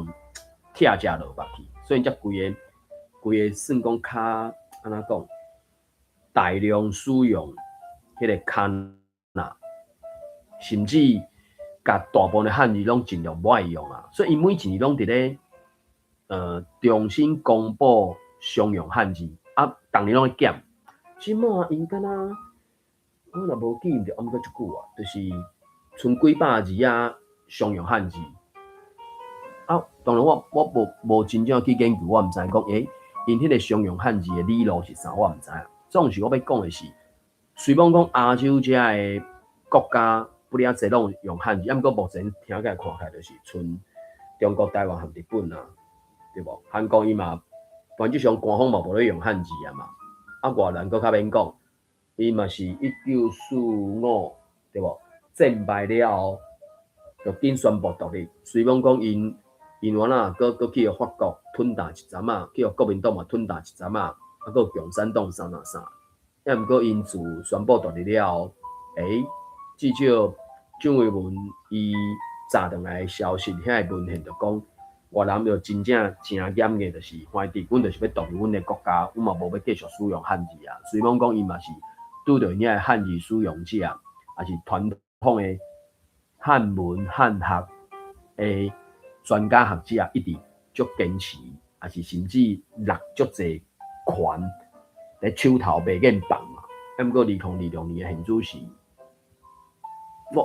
拆食落腹去，所以才規个規个算講較按怎講，大量使用彼个卡納，甚至共大部分的漢字攏盡量無愛用啊。所以𪜶每一年攏佇咧重新公布常用漢字，啊，逐年攏會減。這馬𪜶敢若，我若無記毋著，啊毋過足久啊，就是賰幾百字仔常用漢字。啊，當然我無真正去研究，我毋知講，𪜶彼个常用漢字的理路是啥，我毋知啊。總是我欲講的是，雖罔講亞洲遮的國家不爾濟攏用漢字，啊，毋過目前聽起來看起來就是賰中國、台灣和日本啊，對無？韓國伊嘛，原則上官方嘛無咧用漢字啊嘛。啊，越南閣較免講，伊嘛是1945對無？戰敗了後，就緊宣布獨立。雖罔講𪜶原來閣去予法國吞併一陣仔，去予國民黨嘛吞併一陣仔，啊，閣有共產黨啥啥啥。抑毋過𪜶自宣布獨立了後，至少蔣渭文伊炸轉來的消息，遐个文獻就講，越南就真正誠嚴格，就是反正阮就是欲獨立阮的國家，阮嘛無欲繼續使用漢字啊。雖罔講伊嘛是拄著𪜶遐个漢字使用者，抑是傳統的漢文漢學的專家學者，一直足堅持，抑是甚至落足濟權佇手頭袂願放嘛。啊，毋過2026年的現主時，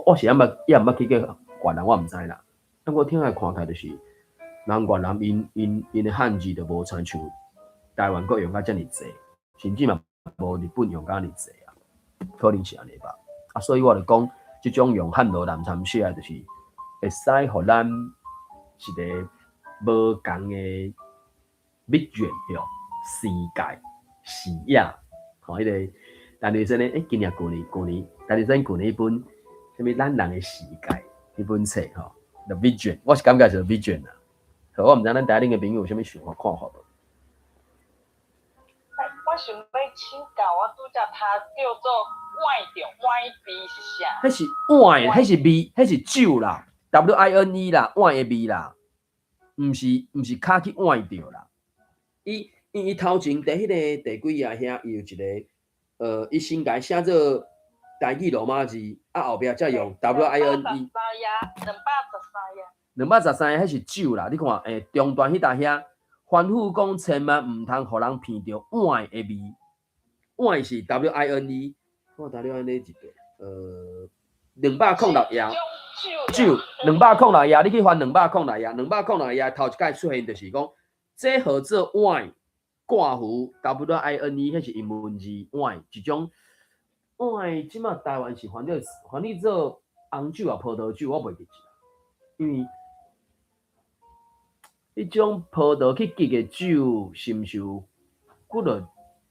我是猶捌猶毋捌去過越南，我毋知啦。啊，我聽來看起來就是，人越南𪜶的漢字就無親像台灣閣用甲遮爾濟，甚至嘛無日本用甲遮爾濟啊，可能是按呢吧。啊，所以我就講，這種用漢羅南參寫，就是會使予咱一個無仝的 vision 對，視界視野，吼，彼個陳醫生咧，欸，今年舊年舊年，陳醫生舊年彼本啥物咱人的視界彼本冊吼，The Vision，我是感覺是 The Vision 啦。我毋知咱台頂的朋友有啥物想法看法無？我想欲請教，我拄才讀叫做 wine 著 wine 味是啥？彼是 wine，彼是味，彼是酒啦，WINE 啦，wine 的味啦，毋是跤去崴著啦。伊頭前佇彼個第幾頁遐，伊有一個，伊先共寫做台語羅馬字，啊後壁才用 WINE。兩百十三頁。213頁，彼是酒啦，你看，中段彼搭遐，吩咐講千萬毋通予人聞著 wine 的味，wine 是 WINE，我 WINE 一個，206頁，酒，兩百空六頁，你去翻兩百空六頁，兩百空六頁頭一擺出現就是講，這號做 wine，括弧 WINE，彼是英文字 wine，一種 wine，這馬台灣是翻譯做紅酒抑葡萄酒，我袂記得，因為彼種葡萄去結的酒，是毋是有幾落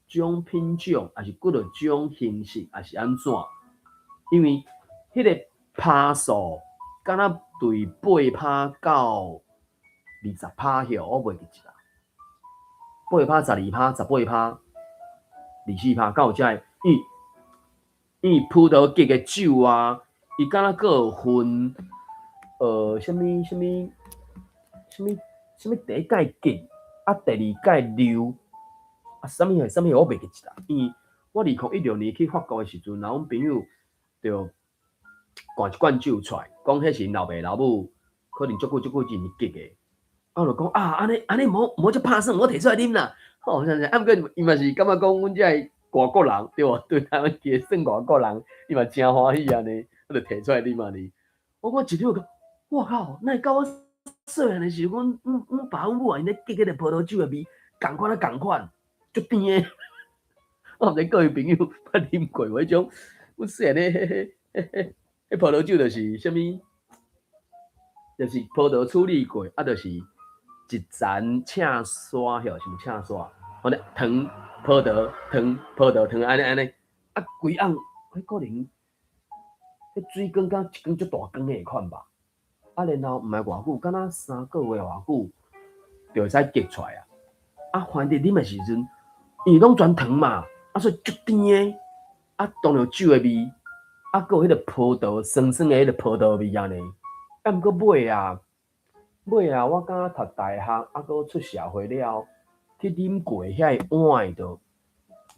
種品種，抑是幾落種形式，抑是按怎？因為彼個趴數，敢若對8趴到20趴許，我袂記得啦。8趴、12趴、18趴、24趴，敢有遮个？因為葡萄結的酒啊，伊敢若閣有分，啥物啥物啥物啥物第一擺結，啊，第二擺溜，啊，啥物啥物我袂記得啦。因為我2016年去法國的時陣，然後阮朋友就灌一罐酒出來，講彼是𪜶老爸老母可能足久足久之前結的。啊，我就講啊，按呢按呢毋好遮拍算，我提出來啉啦。吼，啥啥，啊，毋過伊嘛是感覺講阮這个外國人對無？對台灣其實算外國人，伊嘛誠歡喜按呢，我就提出來啉按呢。我講一啉，我靠，哪會甲我細漢的時陣，阮爸阮母𪜶咧結彼个葡萄酒的味，仝款啊仝款，足甜的。我毋知各位朋友捌啉過無？彼種，阮細漢咧，彼彼彼彼葡萄酒就是啥物？就是葡萄處理過，啊，就是一層赤沙，曉是毋赤沙？反正糖、葡萄糖、葡萄糖按呢按呢，啊，規甕，彼可能，彼水管敢一管足大管的款吧？啊，然後毋愛偌久，敢若3個月偌久，就會使結出來啊！啊，反正啉的時陣，因為攏全糖嘛，啊，所以足甜的，啊，當然有酒的味，啊，閣有彼個葡萄酸酸的彼個葡萄味按呢。啊，毋過尾啊，尾啊，我敢若讀大學，啊，閣出社會了，去啉過遐个 wine 就，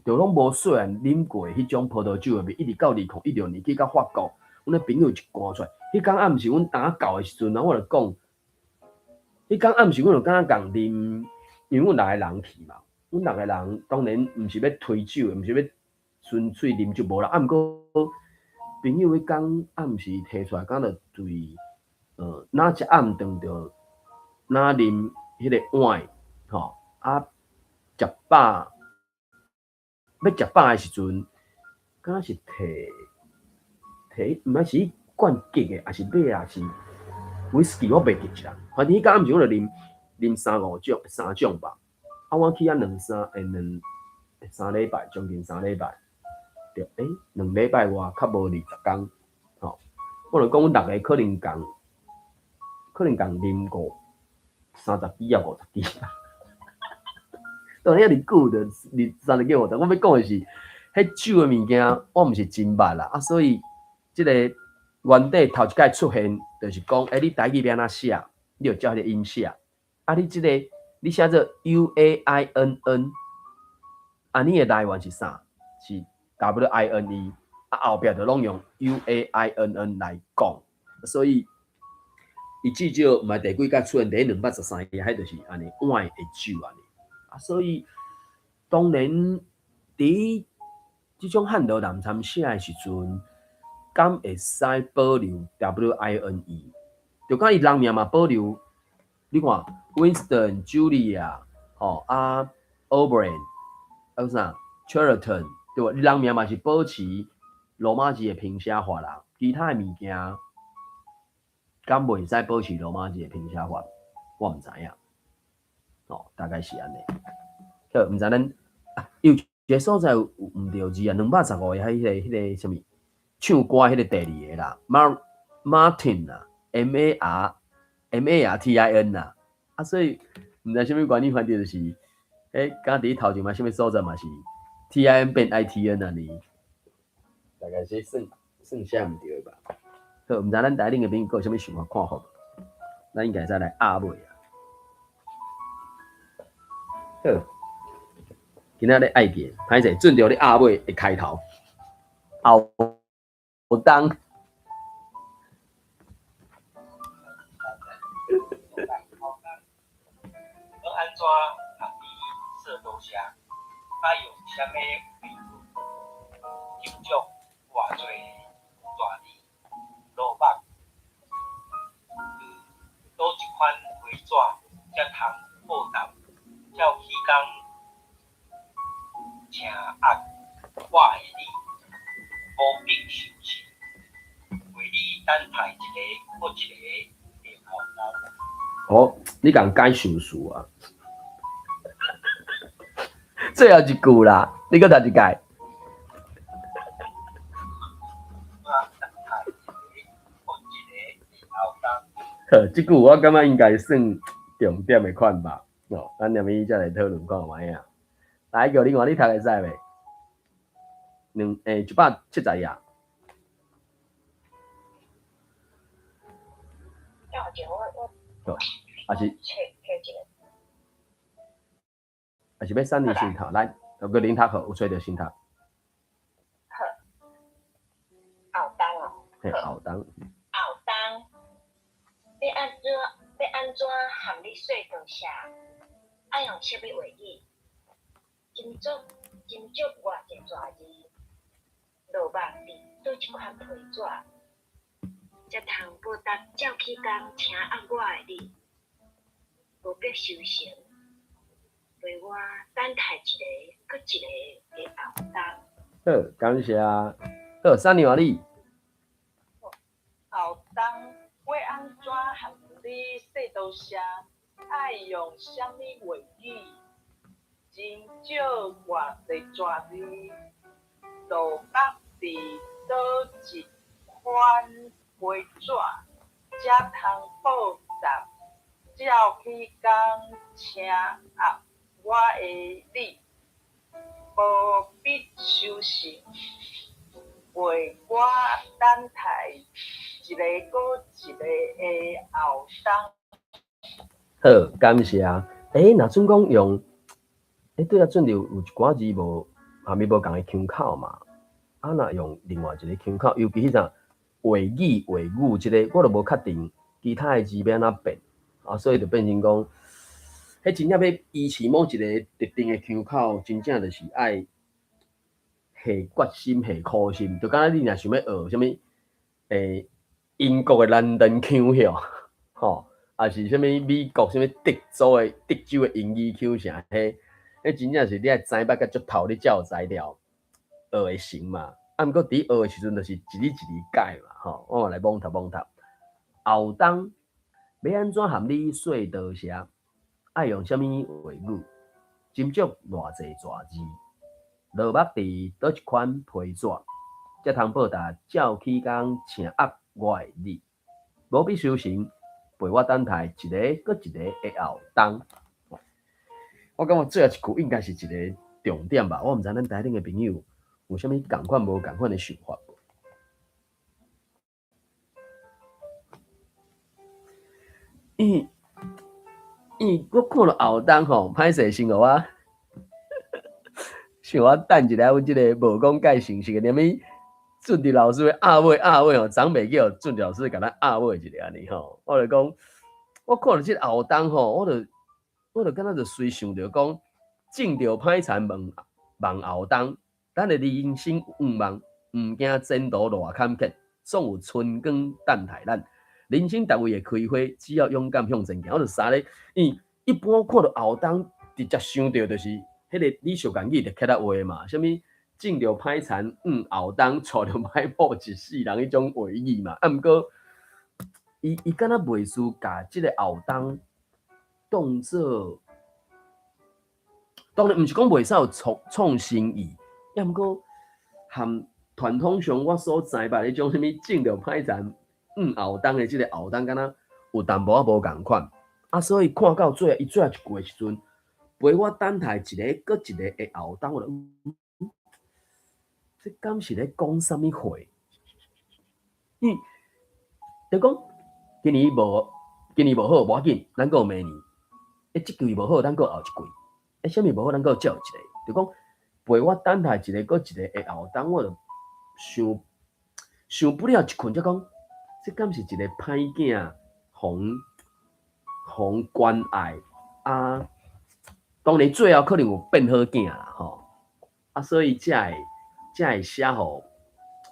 就攏無細漢啉過彼種葡萄酒的味，一直到2016年去到法國，阮的朋友一灌出來，彼工暗時阮擔仔到的時陣，我就講，彼工暗時阮就敢若共啉，因為阮六個人去嘛，阮六個人當然毋是欲推酒的，毋是欲純粹啉酒無啦，啊，毋過朋友彼工暗時提出來，敢若對，若食暗頓就若啉彼个 wine 吼，啊，食飽，欲食飽的時陣，敢若是提提，毋知是灌結的，抑是尾仔是威士忌，我袂記得啦。反正彼工暗時阮就啉啉三五種，三種吧。啊，我去遐兩三兩3禮拜，將近三禮拜，對，2禮拜外，較無20工，吼。我就講阮六個可能共，可能共啉過30支抑50支。當然遐爾久就二30幾50，我欲講的是，彼酒的物件，我毋是真捌啦，啊，所以這個原底頭一擺出現，就是講，欸，你台語欲按怎寫，你就照彼個音寫。啊，你這個你寫做 UAINN，啊，你的來源是啥？是 WINE，啊，後壁就攏用 UAINN 來講，所以伊至少毋捌第幾擺出現佇213頁，彼就是按呢換的酒按呢。啊，所以當然佇這種漢羅南參寫的時陣，敢會使保留 WINE？就敢伊人名嘛保留，你看 Winston、Julia，吼啊，Aubrey，啊啥 Cheriton，對無？伊人名嘛是保持羅馬字的拼寫法啦，其他的物件敢袂使保持羅馬字的拼寫法？我毋知影，哦，大概是按呢。好，毋知咱啊，有一个所在有毋著字啊，215個彼個啥物唱歌彼個第二个啦，Martin 啊，MARMARTIN 啦，啊，所以毋知啥物原因，反正就是，敢佇頭前嘛，啥物所在嘛是 TIN 變 ITN 按呢，大概是算算寫毋著吧。好，毋知咱台頂的朋友閣有啥物想法看法？咱應該再來壓尾啊。好，今仔日愛記，歹勢準著你壓尾的開頭，後當。欲按怎含你說多謝？愛用啥物話語？斟酌偌濟大字落墨佇佗一款皮紙，才通報答，照起工請壓我的你，無必修成，為你等待一个閣一个的後冬。哦，你共改想事啊？最後一句啦，你閣讀一擺。好，這句我感覺應該算重點的款吧。哦，咱後面再來討論看覓啊。來，叫你看你讀會使袂？170頁。好，還是還是欲三年先讀，來，閣恁讀好，有揣著先讀。好，後冬哦。嘿，後冬。後冬，欲按怎欲按怎含你說多謝？愛用啥物話語？斟酌斟酌偌濟大字，落墨佇佗一款皮紙，才通報答照起工請壓我的你，無必修成，陪我等待一个閣一个的後冬。好，感謝。好，三娘你。後冬，欲按怎含你說多謝？愛用啥物話語？斟酌偌濟大字，落墨佇佗一款皮紙，才通報答照起工請壓我的你，無必修成，陪我等待一个閣一个的後冬。好，感謝。欸，若準講用，欸，對啊，準有一寡字無，下面無仝的腔口嘛。啊，若用另外一个腔口，尤其彼啥話語話語這个，我就無確定其他的字欲按怎變，啊，所以就變成講，彼真正欲維持某一个特定的腔口，真正就是愛下決心、下苦心，就敢若你若想欲學啥物，欸，英國的蘭頓腔曉，吼，抑是啥物美國啥物德州的英語腔啥，彼真正是你愛知捌甲足透，你才有材料學會成嘛。啊，毋過佇學的時陣，就是一字一字改嘛，吼。我嘛來摸讀摸讀。後冬欲按怎含你說多謝？愛用啥物話語？斟酌偌濟大字，落墨佇佗一款皮紙，才通報答照起工請壓我的你，無必修成，陪我等待一个閣一个的後冬。我感覺最後一句應該是一个重點吧。我毋知咱台頂的朋友有啥物仝款無仝款的想法無？因為我看著後冬吼，歹勢先予我，想我等一下，阮這个無講解信息的，連物俊迪老师压尾压尾吼，昨袂叫俊迪老师共咱压尾一下按呢吼。我就讲，我看著這個後冬吼，我就敢若就隨想著講，種著歹田望望後冬，咱的人生願望，毋驚前途偌坎坷，總有春光等待咱。人生逐位會開花，只要勇敢向前行。我就啥咧？因為一般看著後冬，直接想著就是彼個李淑願語的客家話嘛，啥物種著歹田望後冬，娶著歹某一世人彼種話語嘛。啊，毋過伊敢若袂輸共這个後冬當做，當然毋是講袂使有創新意，抑毋過含傳統上我所知捌彼種啥物種著歹田望後冬的這个後冬，敢若有淡薄仔無仝款。啊，所以看到最後，伊最後一句的時陣，陪我等待一个閣一个的後冬，我就，這敢是咧講啥物話？因就講今年無好，無要緊，咱閣有明年。欸，這季無好，咱閣有後一季。欸，啥物無好，咱閣有再有一个。就講陪我等待一个閣一個的後冬，我就想想不了一困，才講，這敢是一個歹囝，予關愛啊？當然最後可能有變好囝啦，吼啊，所以才會寫予，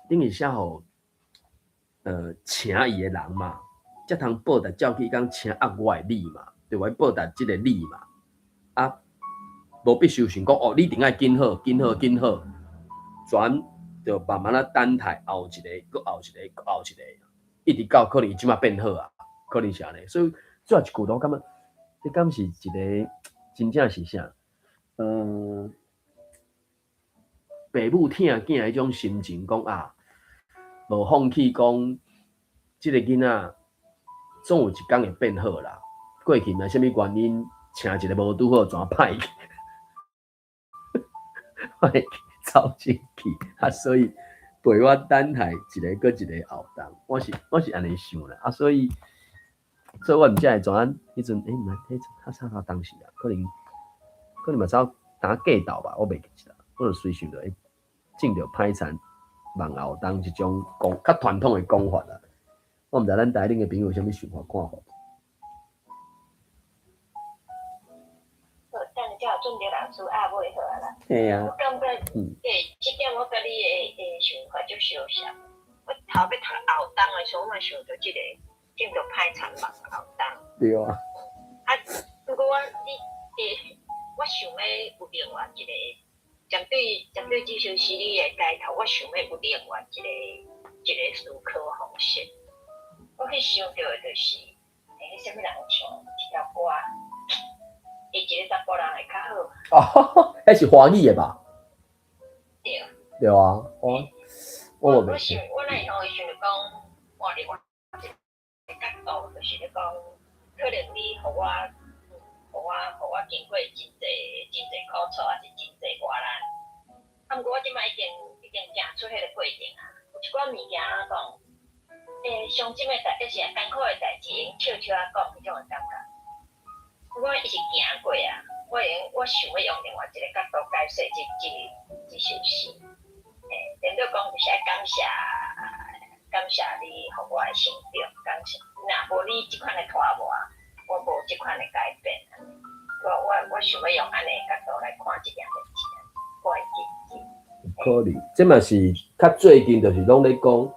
等於寫予請伊的人嘛，才通報答照起講請壓我的你嘛，對無？報答這个你嘛，啊，無必須想講哦，你一定愛緊好、緊好、緊好，轉就慢慢仔等待後一个，閣後一个，閣後一個，一直到可能伊這馬變好啊，可能是按呢。所以最後一句我感覺，這敢是一個真正是啥？爸母疼囝彼種心情，講啊，無放棄，講這个囡仔總有一工會變好啦。過去毋知啥物原因，請一个無拄好，怎歹去，歹去走進去啊，所以陪我等待一个閣一个後冬，我是按呢想啦啊，所以我毋才會怎樣？彼陣欸，毋知彼陣較早較當時啊，可能嘛走當過晝吧，我袂記得啦。我就隨想著欸，種著歹田望後冬這種講較傳統的講法啦。我毋知咱台頂的朋友有啥物想法看法。好，等下才有俊哲老師壓尾好啊啦。嘿啊。我感覺，欸，這點我佮你的想法足相像。我頭欲讀後冬的時候，我嘛想著這个種著歹田望後冬。對啊。啊，毋過我你欸，我想欲有另外一个針對這首詩你的解讀，我想欲有另外一個思考方式。我去想著的就是，欸，啥物人唱這條歌，欸，一個查埔人會較好。哦，彼是華語的吧？對。對啊，我我想，我那時候想著講，換另外一個角度，就是咧講，可能你予我，予我經過真濟真濟苦楚，抑是真濟磨難。啊，毋過我這擺已經行出彼個過程啊，有一寡物件講，欸，傷心的代，抑是艱苦的代誌，會用笑笑仔講彼種的感覺。我伊是行過啊，我會用我想欲用另外一個角度解釋這首詩。欸，連續講就是愛感謝你予我的成長，感謝，若無你這款的拖磨，我無這款的改變。我想欲用按呢角度來看這件代誌，我的日子。可能，這嘛是較最近，就是攏咧講，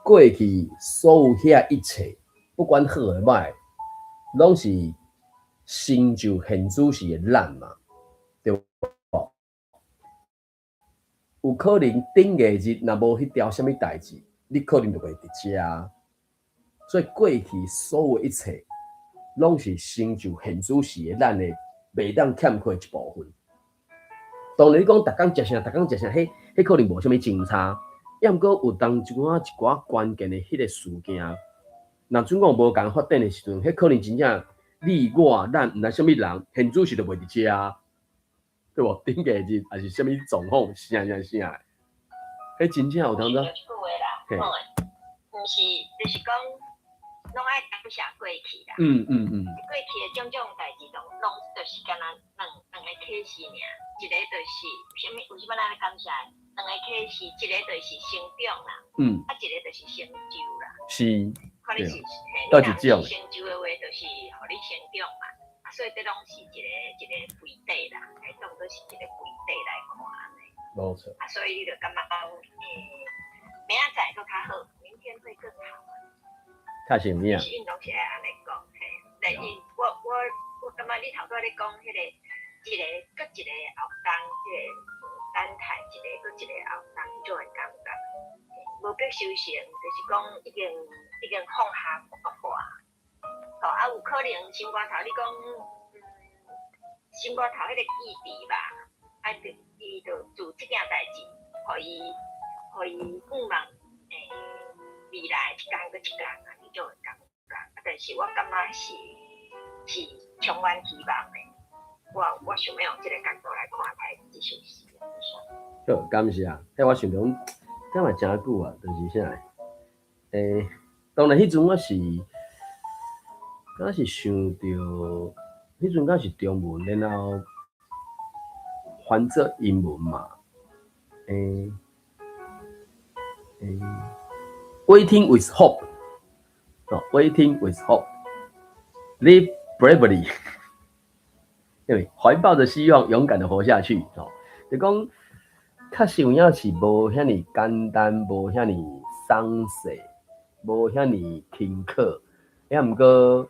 過去所有遐一切，不管好的歹，攏是成就現此時的咱嘛，對無？有可能頂個日若無彼條啥物代誌，你可能就袂佇遮。所以過去所有一切，攏是成就現此時的咱的袂當欠缺一部分。當然，你講逐工食啥，逐工食啥，彼可能無啥物真差。抑毋過有當一寡關鍵的彼個事件，若準講無仝發展的時陣，彼可能真正你我咱毋知啥物人，現此時就袂佇遮，對無？頂個日抑是啥物狀況，啥啥啥，彼真正有當陣。一句話啦，毋是，就是講，攏愛感謝過去啦。過去的種種代誌，攏就是敢若兩個啟示爾，一個就是啥物？為啥物咱愛感謝？兩个啟示，一個就是成長啦，啊，一個就是成就啦。看你是佗一種？成就的話，就是予你成長嘛。啊，所以這攏是一個一個規體啦，來當做是一個規體來看按呢。無錯。啊，所以你就感覺講，明仔載閣較好，明天會更好。確實有影。其實𪜶攏是愛按呢講，嘿，但是我感覺你頭拄仔咧講彼個一個閣一個後冬，彼個等待一個閣一個後冬，彼種的感覺，無必修成，就是講已經放下看。吼，啊，有可能心肝頭，你講，心肝頭彼個記憶吧，啊，就伊就做這件代誌，予伊向望，未來一工閣一工啊，彼種的感覺。啊，但是我感覺是充滿希望的。我想欲用這個角度來看待這首詩。好，感謝。彼我想講，這嘛誠久啊，就是啥？當然彼陣我是，敢是想著，彼陣敢是中文，然後翻做英文嘛。Waiting with hope，哦，Waiting with hope，live bravely，因為懷抱著希望，勇敢的活下去。哦，就講確實有影是無遐爾簡單，無遐爾鬆勢，無遐爾輕巧。抑毋過，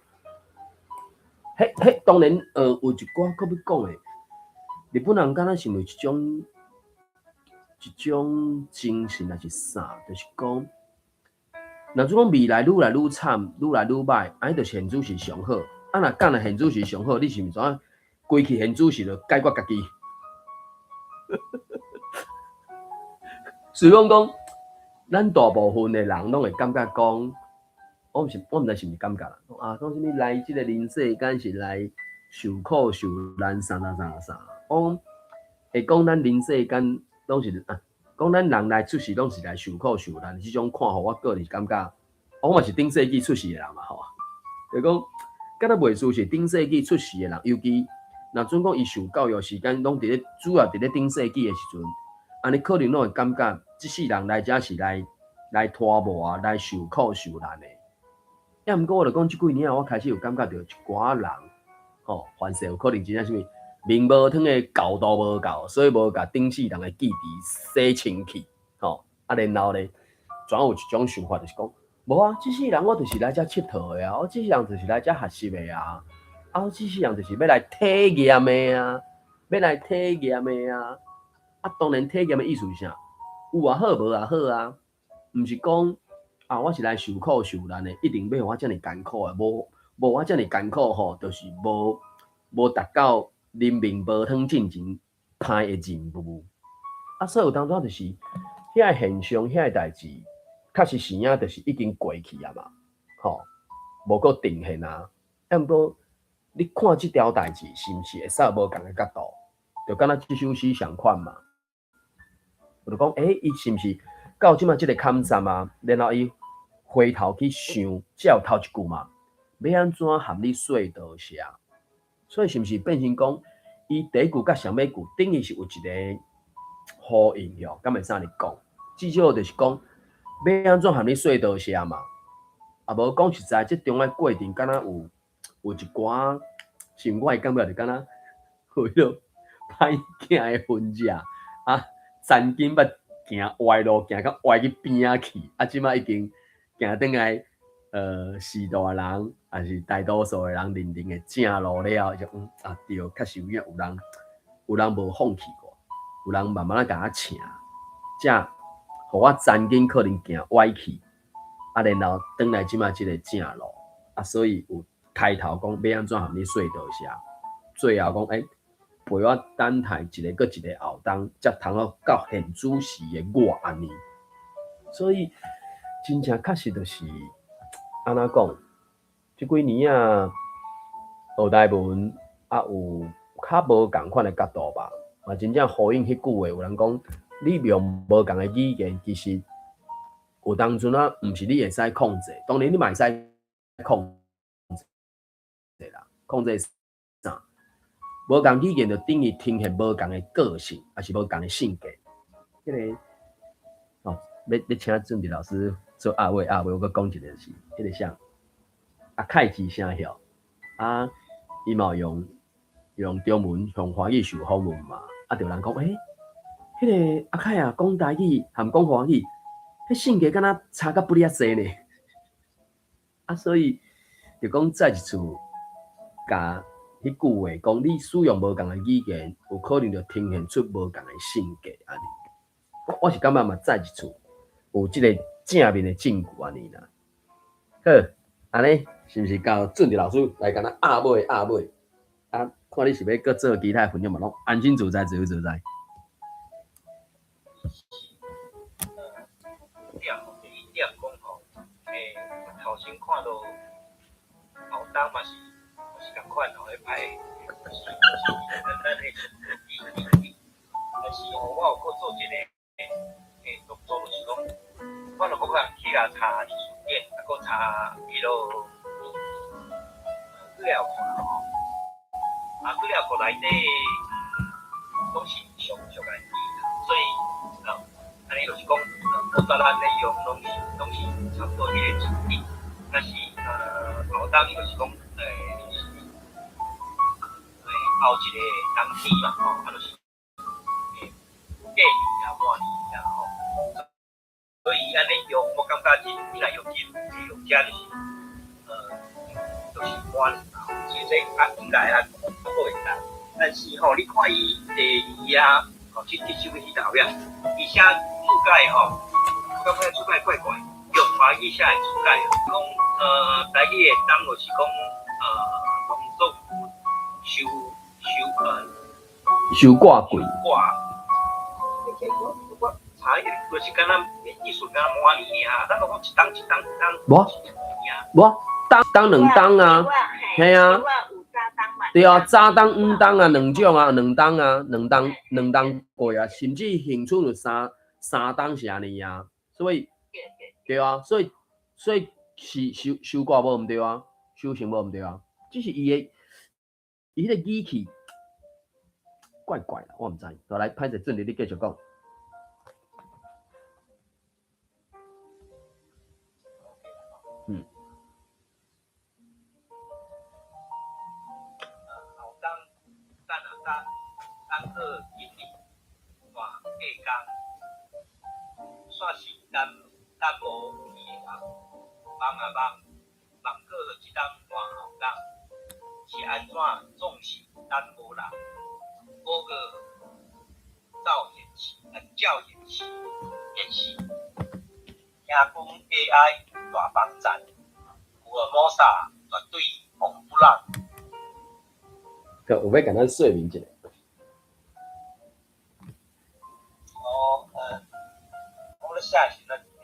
彼當然，有一寡閣欲講的，日本人敢若是毋是一種精神，抑是啥？就是講，若準講未來愈來愈慘，愈來愈䆀，按呢就現主時上好。啊，若敢若現主時上好，你是毋是怎樣規氣現主時就解決家己？所以講講，咱大部分的人攏會感覺講，我毋知是毋是感覺啦。啊，講啥物來這個人世間是來受苦受難啥啥啥啥。我講會講咱人世間攏是啊，講咱人來出世攏是來受苦受難，這種看法，我個人是感覺，我嘛是頂世紀出世的人嘛吼。就講，敢若袂輸是頂世紀出世的人，尤其若準講伊受教育時間攏佇咧主要佇咧頂世紀的時陣，按呢可能攏會感覺，這世人來遮是來拖磨啊，來受苦受難的。抑毋過我就講，這幾年啊，我開始有感覺著一寡人，吼，凡事有可能真正啥物面無湯的厚度無夠，所以無共頂世人的記憶洗清氣，吼，啊，然後咧，轉有一種想法，就是講，無啊，這世人我就是來遮𨑨迌的啊，我這世人就是來遮學習的啊，啊，我這世人就是欲來體驗的啊，欲來體驗的啊，啊，當然體驗的意思是啥？有也好，無也好啊，毋是講啊，我是來受苦受難的，一定欲予我遮爾艱苦的，無我遮爾艱苦吼，就是無達到人面無湯進前歹的任務。啊，所以有當陣就是遐个現象，遐個代誌，確實是影，就是已經過去啊嘛，吼，無閣重現啊。啊，毋過你看這條代誌是毋是會使無仝个角度？就敢若這首詩仝款嘛。我就講，伊是毋是到這馬這個坎站啊？然後伊回頭去想，才有頭一句嘛，欲按怎含你說多謝？所以是毋是變成講，伊第一句佮上尾句等於是有一個呼應喲？敢會使按呢講？至少就是講，欲按怎含你說多謝嘛？啊，無講實在，這中間過程敢若有一寡，是毋我會感覺就敢若有彼落歹行的痕跡啊！曾經捌行歪路，行到歪去邊仔去，啊，這馬已經行轉來，序大人，抑是大多數的人認定的正路了，就啊對，確實有影有人無放棄我，有人慢慢仔共我請，才予我曾經可能行歪去，啊，然後轉來這馬這个正路，啊，所以有開頭講欲按怎含你說多謝，最後講陪我等待一个閣一个後冬，才通好到現主時的我按呢。所以真正確實就是按怎講，這幾年啊，學台文啊有較無仝款的角度吧。嘛，真正呼應彼句話，有人講你用無仝的語言，其實有當陣啊，毋是你會使控制，當然你嘛會使控制啦，控制啥？無仝語言就等於呈現無仝的個性，抑是無仝的性格。彼个哦，欲請俊迪老師做鴨尾鴨尾，我閣講一個是，彼個啥阿凱之聲曉啊，伊嘛有用中文用華語受訪問嘛，啊，就有人講，彼個阿凱啊，講台語含講華語，彼性格敢若差甲不哩仔濟呢？啊，所以就講再一次，共彼句話講，你使用無仝的語言，有可能就呈現出無仝的性格按呢。我是感覺嘛，再一次有這个正面的證據按呢啦。好，按呢是毋是交俊迪老師來共咱鴨尾鴨尾？啊，看你是欲閣做其他的分享嘛，攏安心自在，自由自在。點第一點講吼，頭先看著後冬嘛是仝款吼，彼擺就是咱彼但是吼，我有閣做一个動作，就是講，我若閣較去共查字典，啊，閣查彼落資料庫啦吼，啊，資料庫內底攏是上俗的字，所以啊，按呢就是講，古早咱咧用攏是差不多彼个字典，但是後冬伊就是講，是後一个冬天嘛吼，啊，就是過年啊，換年啊吼，所以按呢用，我感覺真，你若用真用遮就是就是換年嘛，其實啊應該啊，閣會當，但是吼，你看伊第二啊，吼，這首戲後壁，伊寫注解吼，我感覺注解怪怪，用華語寫的注解，講台語的冬就是講農作物收收割季。割。我查就是敢若意思敢若滿年爾，咱攏講一冬一冬一冬。無，無，冬冬兩冬啊，嘿啊，對啊，早冬晚冬啊，兩種啊，兩冬啊，兩冬兩冬過啊，甚至恆春有三冬是按呢啊，所以對啊，所以是收割無毋對啊，收成無毋對啊，只是伊的伊彼个語氣怪怪啦，我毋知。來，歹勢，俊迪，你繼續講。嗯。後冬等啊等，等過今日換過工，煞是等等無去的人，望啊望，望過這冬換後冬，是按怎總是等無人？五月走現實，照現實，現實。聽講 AI 大幫贊，福爾摩沙絕對防不人。閣有欲共咱說明一下？哦，我咧寫時陣，第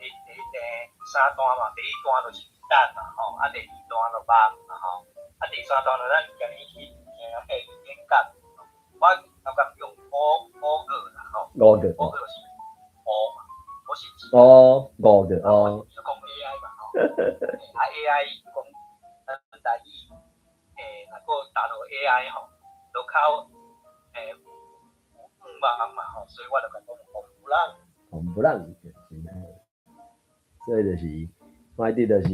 三段嘛，第一段就是等嘛，吼，啊，第二段就望嘛，吼，啊，第三段就咱今日去聽演講。我頭先用五個啦，吼，五個，五個就是五嘛，我是指哦，五個哦。就講 AI 嘛，吼，啊 AI 講咱台語，若閣打入 AI 吼，都較有願望嘛，吼，所以我就講防不人。防不人，所以就是，我記得就是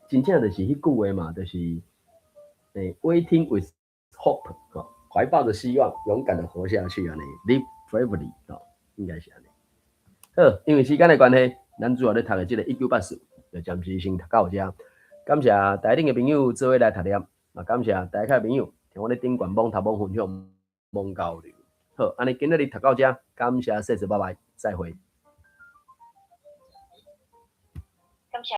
真正就是彼句話嘛，就是waiting with hope，吼，懷抱著希望，勇敢的活下去按呢，live bravely，吼，應該是按呢。好，因為時間的關係，咱主要咧讀的這个1984，就暫時先讀到遮。感謝台頂的朋友做伙來讀念，嘛感謝台下的朋友聽阮咧頂懸網頭網分享網交流。好，按呢今仔日讀到遮，感謝謝謝，拜拜，再會。